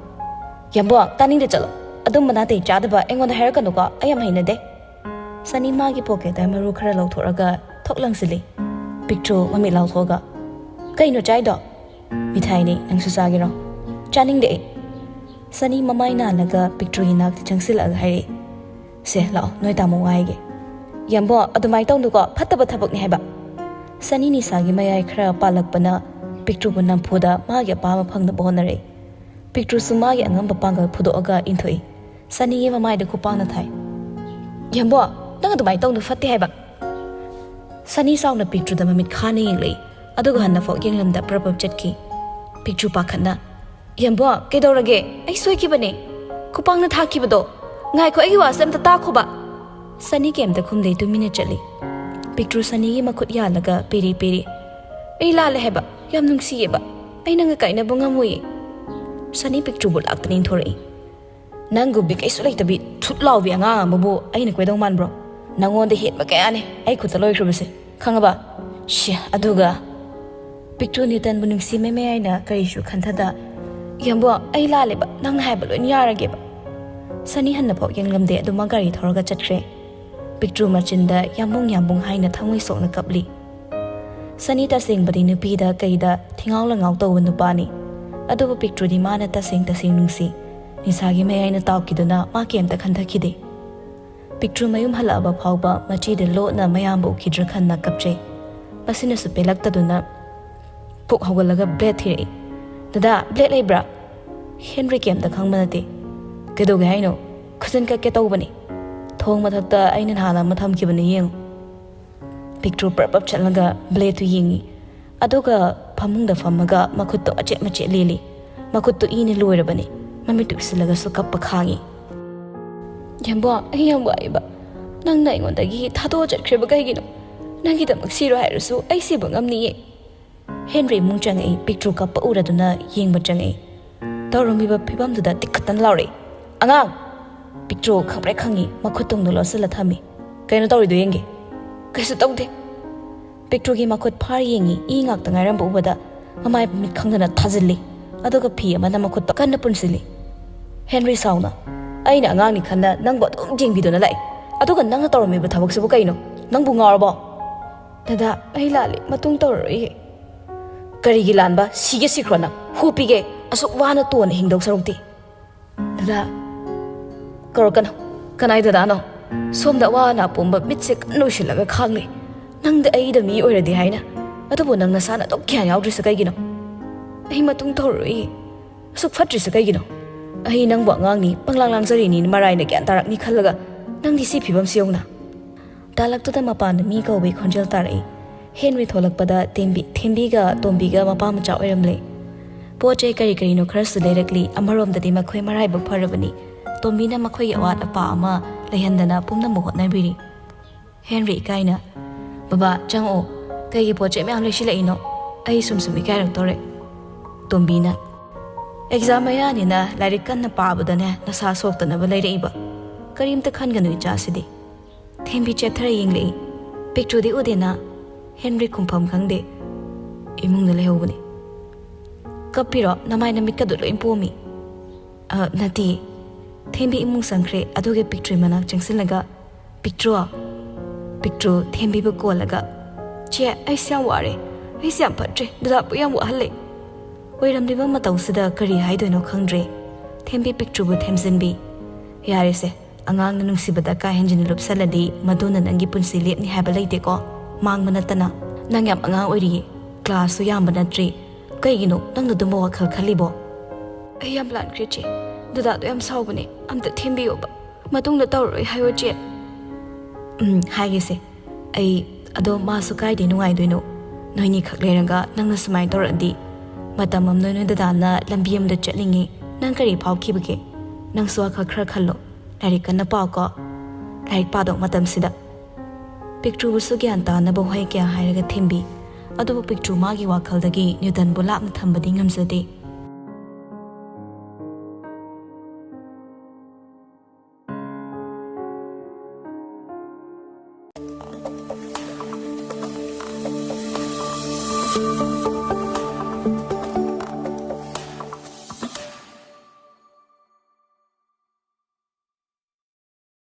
ꯌꯥꯝꯕꯣ, ꯇꯥꯅꯤꯡꯗꯦ, ꯆꯠꯂꯣ꯫ ꯑꯗꯨꯝꯕ ꯅꯥꯇꯩ ꯆꯥꯗꯕ ꯑꯩꯉꯣꯟꯗ ꯍꯥꯏꯔꯛꯀꯅꯨꯀꯣ, ꯑꯩ ꯌꯥꯝ ꯍꯩꯅꯗꯦ"꯫ ꯁꯅꯤ ꯃꯥꯒꯤ ꯄꯣꯀꯦꯠꯇ ꯃꯔꯨ ꯈꯔ ꯂꯧꯊꯣꯛꯂꯒ ꯊꯣꯛ ꯂꯪꯁꯤꯜꯂꯤ꯫ ꯄꯤꯛꯇ꯭ꯔꯨ ꯃꯃꯤꯠ ꯂꯥꯎꯊꯣꯛꯑꯒ, "ꯀꯩꯅꯣ ꯆꯥꯏꯗꯣ?" "ꯃꯤꯊꯥꯏꯅꯦ, ꯅꯪꯁꯨ ꯆꯥꯒꯦꯔꯣ?" "ꯆꯥꯅꯤꯡꯗꯦ ꯑꯩ"꯫ ꯁꯅꯤ ꯃꯃꯥꯏ ꯅꯥꯜꯂꯒ ꯄꯤꯛꯇ꯭ꯔꯨꯒꯤ ꯅꯥꯛꯇ ꯆꯪꯁꯤꯜꯂꯛꯑꯒ ꯍꯥꯏꯔꯛꯏ꯫ "ꯁꯦ, ꯂꯥꯛꯑꯣ, ꯅꯣꯏ ꯇꯥꯃꯣ ꯋꯥ ꯍꯥꯏꯒꯦ"꯫ "ꯌꯥꯝꯕꯣ, ꯑꯗꯨꯃꯥꯏꯅ ꯇꯧꯅꯨꯀꯣ, ꯐꯠꯇꯕ ꯊꯕꯛꯅꯦ ꯍꯥꯏꯕ"꯫ ꯁꯅꯤ ꯅꯤꯁꯥꯒꯤ ꯃꯌꯥꯏ ꯈꯔ ꯄꯥꯜꯂꯛꯄꯅ ꯄꯤꯛꯇ꯭ꯔꯨꯕꯨ ꯅꯝꯐꯨꯗ ꯃꯥꯒꯤ ꯑꯄꯥꯝꯕ ꯐꯪꯅꯕ ꯍꯣꯠꯅꯔꯛꯏ꯫ ꯄꯤꯛꯇ꯭ꯔꯨꯁꯨ ꯃꯥꯒꯤ ꯑꯉꯝꯕ ꯄꯥꯡꯒꯜ ꯐꯨꯗꯣꯛꯑꯒ ꯏꯟꯊꯣꯛꯏ꯫ ꯁꯅꯤꯒꯤ ꯃꯃꯥꯏꯗ ꯈꯨꯄꯥꯛꯅ ꯊꯥꯏ꯫ "ꯌꯥꯝꯕꯣ, ꯅꯪ ꯑꯗꯨꯃꯥꯏꯅ ꯇꯧꯅꯨ, ꯐꯠꯇꯦ ꯍꯥꯏꯕ"꯫ ꯁꯅꯤ ꯆꯥꯎꯅ ꯄꯤꯛꯇ꯭ꯔꯨꯗ ꯃꯃꯤꯠ ꯈꯥꯅ ꯌꯦꯡꯂꯛꯏ, ꯑꯗꯨꯒ ꯍꯟꯅꯐꯥꯎ ꯌꯦꯡꯂꯝꯗ ꯄ꯭ꯔꯞ ꯄ꯭ꯔꯞ ꯆꯠꯈꯤ꯫ ꯄꯤꯛꯇ꯭ꯔꯨ ꯄꯥꯈꯠꯅ, "ꯌꯥꯝꯕꯣ, ꯀꯩꯗꯧꯔꯒꯦ? ꯑꯩ ꯁꯣꯏꯈꯤꯕꯅꯦ꯫ ꯈꯨꯄꯥꯛꯅ ꯊꯥꯈꯤꯕꯗꯣ꯫ ꯉꯥꯏꯈꯣ, ꯑꯩꯒꯤ ꯋꯥꯁꯦ ꯑꯝꯇ ꯇꯥꯈꯣꯕ"꯫ ꯁꯅꯤ ꯀꯩꯝꯇ ꯈꯨꯝꯗꯦ, ꯇꯨꯃꯤꯟꯅ ꯆꯠꯂꯤ꯫ ꯄꯤꯛꯇ꯭ꯔꯨ ꯁꯅꯤꯒꯤ ꯃꯈꯨꯠ ꯌꯥꯜꯂꯒ ꯄꯦꯔꯤ ꯄꯦꯔꯤ꯫ ꯑꯩ ꯂꯥꯜꯂꯦ ꯍꯥꯏꯕ, ꯌꯥꯝ ꯅꯨꯡꯁꯤꯌꯦꯕ꯫ ꯑꯩ ꯅꯪꯒ ꯀꯥꯏꯅꯕ ꯉꯝꯃꯣꯏꯌꯦ꯫ ꯁꯅꯤ ꯄꯤꯛꯇ꯭ꯔꯨꯕꯨ ꯂꯥꯛꯇꯅ ꯏꯟꯊꯣꯔꯛꯏ꯫ "ꯅꯪꯒꯨꯝꯕꯤ ꯀꯩꯁꯨ ꯂꯩꯇꯕꯤ ꯊꯨꯠ ꯂꯥꯎꯕꯤ ꯑꯉꯥꯡ ꯑꯃꯕꯨ ꯑꯩꯅ ꯀꯣꯏꯗꯧ ꯃꯥꯟꯕ꯭ꯔꯣ? ꯅꯪꯉꯣꯟꯗ ꯍꯦꯟꯕ ꯀꯌꯥꯅꯦ ꯑꯩ ꯈꯨꯠꯇ ꯂꯣꯏꯈ꯭ꯔꯕꯁꯦ, ꯈꯪꯉꯕ?" "ꯁꯤ ꯑꯗꯨꯒ" ꯄꯤꯛꯇ꯭ꯔꯨ ꯅ꯭ꯌꯨꯇꯟꯕꯨ ꯅꯨꯡꯁꯤ ꯃꯦꯃꯦ ꯍꯥꯏꯅ ꯀꯔꯤꯁꯨ ꯈꯟꯊꯗ, "ꯌꯥꯝꯕꯣ, ꯑꯩ ꯂꯥꯜꯂꯦꯕ, ꯅꯪꯅ ꯍꯥꯏꯕ ꯂꯣꯏꯅ ꯌꯥꯔꯒꯦꯕ꯫" ꯁꯅꯤ ꯍꯟꯅꯐꯥꯎ ꯌꯦꯡꯂꯝꯗꯦ, ꯑꯗꯨꯃꯛ ꯒꯥꯔꯤ ꯊꯧꯔꯒ ꯆꯠꯈ꯭ꯔꯦ꯫ ꯄꯤꯛꯇ꯭ꯔꯨ ꯃꯆꯤꯟꯗ "ꯌꯥꯝꯕꯨꯡ, ꯌꯥꯝꯕꯨꯡ" ꯍꯥꯏꯅ ꯊꯃꯣꯏ ꯁꯣꯛꯅ ꯀꯞꯂꯤ꯫ ꯁꯅꯤ ꯇꯁꯦꯡꯕꯗꯤ ꯅꯨꯄꯤꯗ ꯀꯩꯗ ꯊꯤꯉꯥꯎ ꯂꯉꯥꯎ ꯇꯧꯕ ꯅꯨꯄꯥꯅꯤ꯫ ꯑꯗꯨꯕꯨ ꯄꯤꯛꯇ꯭ꯔꯨꯗꯤ ꯃꯥꯅ ꯇꯁꯦꯡ ꯇꯁꯦꯡ ꯅꯨꯡꯁꯤ꯫ ꯅꯤꯁꯥꯒꯤ ꯃꯌꯥꯏꯅ ꯇꯥꯎꯈꯤꯗꯨꯅ ꯃꯥ ꯀꯩꯝꯇ ꯈꯟꯊꯈꯤꯗꯦ꯫ ꯄꯤꯛꯇ꯭ꯔꯨ ꯃꯌꯨꯝ ꯍꯜꯂꯛꯑꯕ ꯐꯥꯎꯕ ꯃꯆꯤꯗ ꯂꯣꯠꯅ ꯃꯌꯥꯝꯕ ꯎꯈꯤꯗ꯭ꯔꯥ ꯈꯟꯅ ꯀꯞꯆꯩ꯫ ꯃꯁꯤꯅꯁꯨ ꯄꯦꯜꯂꯛꯇꯗꯨꯅ ꯄꯨꯛ ꯍꯧꯒꯠꯂꯒ ꯕ꯭ꯂꯦꯗ ꯊꯤꯔꯛꯏ꯫ "ꯗꯗꯥ, ꯕ꯭ꯂꯦꯗ ꯂꯩꯕ꯭ꯔꯥ?" ꯍꯦꯟꯔꯤ ꯀꯩꯝꯇ ꯈꯪꯕ ꯅꯠꯇꯦ꯫ "ꯀꯩꯗꯧꯒꯦ ꯍꯥꯏꯅꯣ?" "ꯈꯨꯖꯤꯟ ꯀꯛꯀꯦ ꯇꯧꯕꯅꯤ꯫ ꯊꯣꯡ ꯃꯊꯛꯇ ꯑꯩꯅ ꯅꯍꯥꯟ ꯑꯃ ꯊꯝꯈꯤꯕꯅꯤ, ꯌꯦꯡꯉꯨ꯫" ꯄꯤꯛꯇ꯭ꯔꯨ ꯄ꯭ꯔꯞ ꯄ꯭ꯔꯞ ꯆꯠꯂꯒ ꯕ꯭ꯂꯦꯗꯇꯨ ꯌꯦꯡꯉꯤ꯫ ꯑꯗꯨꯒ ꯐꯃꯨꯡꯗ ꯐꯝꯃꯒ ꯃꯈꯨꯠꯇꯣ ꯑꯆꯦꯠ ꯃꯆꯦꯠ ꯂꯦꯜꯂꯤ꯫ ꯃꯈꯨꯠꯇꯨ ꯏꯅ ꯂꯣꯏꯔꯕꯅꯤ꯫ ꯃꯃꯤꯠꯇꯨ ꯎꯏꯁꯤꯜꯂꯒꯁꯨ ꯀꯞꯄ ꯈꯥꯡꯉꯤ꯫ "ꯌꯥꯝꯕꯣ, ꯑꯩ ꯌꯥꯝ ꯋꯥꯏꯕ꯫ ꯅꯪꯅ ꯑꯩꯉꯣꯟꯗꯒꯤ ꯊꯥꯗꯣꯛꯑ ꯆꯠꯈ꯭ꯔꯤꯕ ꯀꯩꯒꯤꯅꯣ? ꯅꯪꯒꯤꯗꯃꯛ ꯁꯤꯔꯣ ꯍꯥꯏꯔꯁꯨ ꯑꯩ ꯁꯤꯕ ꯉꯝꯅꯤꯌꯦ꯫" ꯍꯦꯟꯔꯤ ꯏꯃꯨꯡ ꯆꯪꯉꯛꯏ꯫ ꯄꯤꯛꯇ꯭ꯔꯨ ꯀꯞꯄ ꯎꯔꯗꯨꯅ ꯌꯦꯡꯕ ꯆꯪꯉꯛꯏ꯫ ꯇꯧꯔꯝꯃꯤꯕ ꯐꯤꯕꯝꯗꯨꯗ ꯇꯤꯛꯈꯠꯇꯅ ꯂꯥꯎꯔꯛꯏ, "ꯑꯉꯥꯡ!" ꯄꯤꯛꯇ꯭ꯔꯨ ꯈꯪꯄ꯭ꯔꯦꯛ ꯈꯪꯉꯤ, ꯃꯈꯨꯠ ꯇꯨꯡꯗ ꯂꯣꯠꯁꯤꯜꯂ ꯊꯝꯃꯤ꯫ "ꯀꯩꯅꯣ ꯇꯧꯔꯤꯗꯣ ꯌꯦꯡꯒꯦ꯫" "ꯀꯩꯁꯨ ꯇꯧꯗꯦ꯫" ꯄꯤꯛꯇ꯭ꯔꯨꯒꯤ ꯃꯈꯨꯠ ꯐꯥꯔ ꯌꯦꯡꯉꯤ, ꯏ ꯉꯥꯛꯇ ꯉꯥꯏꯔꯝꯕ ꯎꯕꯗ ꯃꯃꯥꯏ ꯃꯃꯤꯠ ꯈꯪꯗꯅ ꯊꯥꯖꯤꯜꯂꯤ꯫ ꯑꯗꯨꯒ ꯐꯤ ꯑꯃꯅ ꯃꯈꯨꯠꯇ ꯀꯟꯅ ꯄꯨꯟꯁꯤꯜꯂꯤ꯫ ꯍꯦꯟꯔꯤ ꯁꯥꯎꯅ, "ꯑꯩꯅ ꯑꯉꯥꯡꯅꯤ ꯈꯟꯅ ꯅꯪꯕꯨ ꯑꯗꯨꯝ ꯌꯦꯡꯕꯤꯗꯨꯅ ꯂꯥꯛꯏ, ꯑꯗꯨꯒ ꯅꯪꯅ ꯇꯧꯔꯝꯃꯤꯕ ꯊꯕꯛꯁꯤꯕꯨ ꯀꯩꯅꯣ? ꯅꯪꯕꯨ ꯉꯥꯎꯔꯕꯣ?" "ꯗꯗꯥ, ꯑꯩ ꯂꯥꯜꯂꯦ, ꯃꯇꯨꯡ ꯇꯧꯔꯔꯣꯏꯌꯦ꯫" "ꯀꯔꯤꯒꯤ ꯂꯥꯟꯕ? ꯁꯤꯒꯦ ꯁꯤꯈ꯭ꯔꯣ ꯅꯪ, ꯍꯨ ꯄꯤꯒꯦ, ꯑꯁꯨꯛ ꯋꯥꯅ ꯇꯣꯟꯅ ꯍꯤꯡꯗꯧ ꯁꯔꯨꯛꯇꯤ꯫" "ꯗꯗꯥ, ꯀꯧꯔꯛꯀꯅꯨ꯫ ꯀꯅꯥꯏ ꯗꯗꯥꯅꯣ? ꯁꯣꯝꯗ ꯑꯋꯥ ꯑꯅꯥ ꯄꯨꯝꯕ ꯃꯤꯠꯁꯦ ꯀꯟꯅ ꯎꯏꯁꯤꯜꯂꯒ ꯈꯥꯡꯂꯤ꯫ ꯅꯪꯗꯤ ꯑꯩꯗ ꯃꯤ ꯑꯣꯏꯔꯗꯤ ꯍꯥꯏꯅ, ꯑꯗꯨꯕꯨ ꯅꯪ ꯅꯁꯥꯅ ꯑꯗꯨꯛ ꯒ꯭ꯌꯥꯟ ꯌꯥꯎꯗ꯭ꯔꯤꯁꯦ ꯀꯩꯒꯤꯅꯣ?" "ꯑꯩ ꯃꯇꯨꯡ ꯇꯧꯔꯔꯣꯏꯌꯦ꯫ ꯑꯁꯨꯛ ꯐꯠꯇ꯭ꯔꯤꯁꯦ ꯀꯩꯒꯤꯅꯣ? ꯑꯩ ꯅꯪꯕꯨ ꯑꯉꯥꯡꯅꯤ, ꯄꯪꯂꯥꯡ ꯂꯥꯡꯖꯔꯤꯅꯤ, ꯃꯔꯥꯏꯅ ꯒ꯭ꯌꯥꯟ ꯇꯥꯔꯛꯅꯤ ꯈꯜꯂꯒ ꯅꯪꯗꯤ ꯁꯤ ꯐꯤꯕꯝꯁꯤ ꯌꯦꯡꯉꯨꯅ꯫" ꯇꯥꯂꯛꯇꯨꯗ ꯃꯄꯥꯟꯗ ꯃꯤ ꯀꯧꯕꯒꯤ ꯈꯣꯟꯖꯦꯜ ꯇꯥꯔꯛꯏ꯫ ꯍꯦꯟꯔꯤ ꯊꯣꯛꯂꯛꯄꯗ ꯇꯦꯝꯕꯤ-, ꯊꯦꯝꯕꯤꯒ ꯇꯣꯝꯕꯤꯒ ꯃꯄꯥ ꯃꯆꯥ ꯑꯣꯏꯔꯝꯂꯦ꯫ ꯄꯣꯠ ꯆꯩ ꯀꯔꯤ ꯀꯔꯤꯅꯣ ꯈꯔꯁꯨ ꯂꯩꯔꯛꯂꯤ꯫ ꯑꯃꯔꯣꯝꯗꯗꯤ ꯃꯈꯣꯏ ꯃꯔꯥꯏꯕꯛ ꯐꯔꯕꯅꯤ꯫ ꯇꯣꯝꯕꯤꯅ ꯃꯈꯣꯏꯒꯤ ꯑꯋꯥꯠ ꯑꯄꯥ ꯑꯃ ꯂꯩꯍꯟꯗꯅ ꯄꯨꯝꯅꯃꯛ ꯍꯣꯠꯅꯕꯤꯔꯤ꯫ ꯍꯦꯟꯔꯤ ꯏꯀꯥꯏꯅ, "ꯕꯕꯥ, ꯆꯪꯉꯛꯑꯣ꯫ "ꯀꯩꯒꯤ ꯄꯣꯠ ꯆꯩ ꯃꯌꯥꯝ ꯂꯩꯁꯤꯜꯂꯛꯏꯅꯣ? ꯑꯩ ꯁꯨꯝ ꯁꯨꯝ ꯏꯀꯥꯏꯔꯛꯇꯧꯔꯦ꯫" ꯇꯣꯝꯕꯤꯅ, "ꯑꯦꯛꯖꯥꯝ ꯃꯌꯥꯅꯤꯅ ꯂꯥꯏꯔꯤꯛ ꯀꯟꯅ ꯄꯥꯕꯗꯅꯦ ꯅꯁꯥ ꯁꯣꯛꯇꯅꯕ ꯂꯩꯔꯛꯏꯕ꯫ ꯀꯔꯤꯝꯇ ꯈꯟꯒꯅꯨ ꯏꯆꯥꯁꯤꯗꯤ꯫" ꯊꯦꯝꯕꯤ ꯆꯦꯞꯊꯔ ꯌꯦꯡꯂꯛꯏ꯫ "ꯄꯤꯛꯇ꯭ꯔꯨꯗꯤ ꯎꯗꯦꯅ?" ꯍꯦꯟꯔꯤ ꯈꯨꯝꯐꯝ ꯈꯪꯗꯦ꯫ "ꯏꯃꯨꯡꯗ ꯂꯩꯍꯧꯕꯅꯤ꯫" "ꯀꯞꯄꯤꯔꯣ? ꯅꯃꯥꯏ ꯅꯃꯤꯠꯀꯗꯣ ꯂꯣꯏ ꯄꯣꯝꯃꯤ꯫" "ꯑ, ꯅꯠꯇꯦ꯫" ꯊꯦꯝꯕꯤ ꯏꯃꯨꯡ ꯆꯪꯈ꯭ꯔꯦ꯫ ꯑꯗꯨꯒ ꯄꯤꯛꯇ꯭ꯔꯨ ꯃꯅꯥꯛ ꯆꯪꯁꯤꯜꯂꯒ, "ꯄꯤꯛꯇ꯭ꯔꯨ꯫" ꯄꯤꯛꯇ꯭ꯔꯨ ꯊꯦꯝꯕꯤꯕꯨ ꯀꯣꯜꯂꯒ, "ꯆꯦ, ꯑꯩꯁꯦ ꯌꯥꯝ ꯋꯥꯔꯦ꯫ ꯑꯩꯁꯦ ꯌꯥꯝ ꯐꯠꯇ꯭ꯔꯦ꯫ ꯗꯗꯥꯕꯨ ꯌꯥꯝ ꯋꯥꯍꯜꯂꯦ꯫" ꯑꯣꯏꯔꯝꯂꯤꯕ ꯃꯇꯧꯁꯤꯗ ꯀꯔꯤ ꯍꯥꯏꯗꯣꯏꯅꯣ ꯈꯪꯗ꯭ꯔꯦ꯫ ꯊꯦꯝꯕꯤ ꯄꯤꯛꯇ꯭ꯔꯨꯕꯨ ꯊꯦꯝꯖꯤꯟꯕꯤ꯫ "ꯌꯥꯔꯦꯁꯦ, ꯑꯉꯥꯡꯅ ꯅꯨꯡꯁꯤꯕꯗ ꯀꯥ ꯍꯦꯟꯖꯤꯟꯅ ꯂꯨꯞꯁꯜꯂꯗꯤ ꯃꯗꯨꯅ ꯅꯪꯒꯤ ꯄꯨꯟꯁꯤ ꯂꯦꯞꯅꯤ ꯍꯥꯏꯕ ꯂꯩꯇꯦꯀꯣ꯫ ꯃꯥꯡꯕ ꯅꯠꯇꯅ꯫ ꯅꯪ ꯌꯥꯝ ꯑꯉꯥꯡ ꯑꯣꯏꯔꯤꯌꯦ꯫ ꯀ꯭ꯂꯥꯁꯁꯨ ꯌꯥꯝꯕ ꯅꯠꯇ꯭ꯔꯤ꯫ ꯀꯩꯒꯤꯅꯣ ꯅꯪꯅ ꯑꯗꯨꯝꯕ ꯋꯥꯈꯜ ꯈꯜꯂꯤꯕꯣ?" "ꯑꯩ ꯌꯥꯝ ꯂꯥꯟꯈ꯭ꯔꯦ ꯆꯦ꯫ ꯗꯗꯥꯗꯣ ꯌꯥꯝ ꯁꯥꯎꯕꯅꯦ꯫ ꯑꯝꯇ ꯊꯦꯝꯕꯤꯌꯣꯕ꯫ ꯃꯇꯨꯡꯗ ꯇꯧꯔꯔꯣꯏ ꯍꯥꯏꯌꯣ ꯆꯦ꯫" "ꯎꯝ, ꯍꯥꯏꯒꯦꯁꯦ꯫ ꯑꯩ, ꯑꯗꯣ ꯃꯥꯁꯨ ꯀꯥꯏꯗꯩ ꯅꯨꯡꯉꯥꯏꯗꯣꯏꯅꯣ? ꯅꯣꯏꯅꯤꯈꯛ ꯂꯩꯔꯒ ꯅꯪꯅ ꯁꯨꯃꯥꯏꯅ ꯇꯧꯔꯛꯑꯗꯤ꯫ ꯃꯇꯝ ꯑꯃꯗ ꯅꯣꯏ ꯗꯗꯥꯅ ꯂꯝꯕꯤ ꯑꯃꯗ ꯆꯠꯂꯤꯉꯩ ꯅꯪ ꯀꯔꯤ ꯐꯥꯎꯈꯤꯕꯒꯦ? ꯅꯪꯁꯨ ꯋꯥꯈꯜ ꯈꯔ ꯈꯜꯂꯣ꯫ ꯂꯥꯏꯔꯤꯛ ꯀꯟꯅ ꯄꯥꯎꯀꯣ꯫ ꯂꯥꯏꯔꯤꯛ ꯄꯥꯗꯧ ꯃꯇꯝꯁꯤꯗ꯫" ꯄꯤꯛꯇ꯭ꯔꯨꯕꯨꯁꯨ ꯒ꯭ꯌꯥꯟ ꯇꯥꯅꯕ ꯋꯥꯍꯩ ꯀꯌꯥ ꯍꯥꯏꯔꯒ ꯊꯦꯝꯕꯤ꯫ ꯑꯗꯨꯕꯨ ꯄꯤꯛꯇ꯭ꯔꯨ ꯃꯥꯒꯤ ꯋꯥꯈꯜꯗꯒꯤ ꯅ꯭ꯌꯨꯇꯟꯕꯨ ꯂꯥꯞꯅ ꯊꯝꯕꯗꯤ ꯉꯝꯖꯗꯦ꯫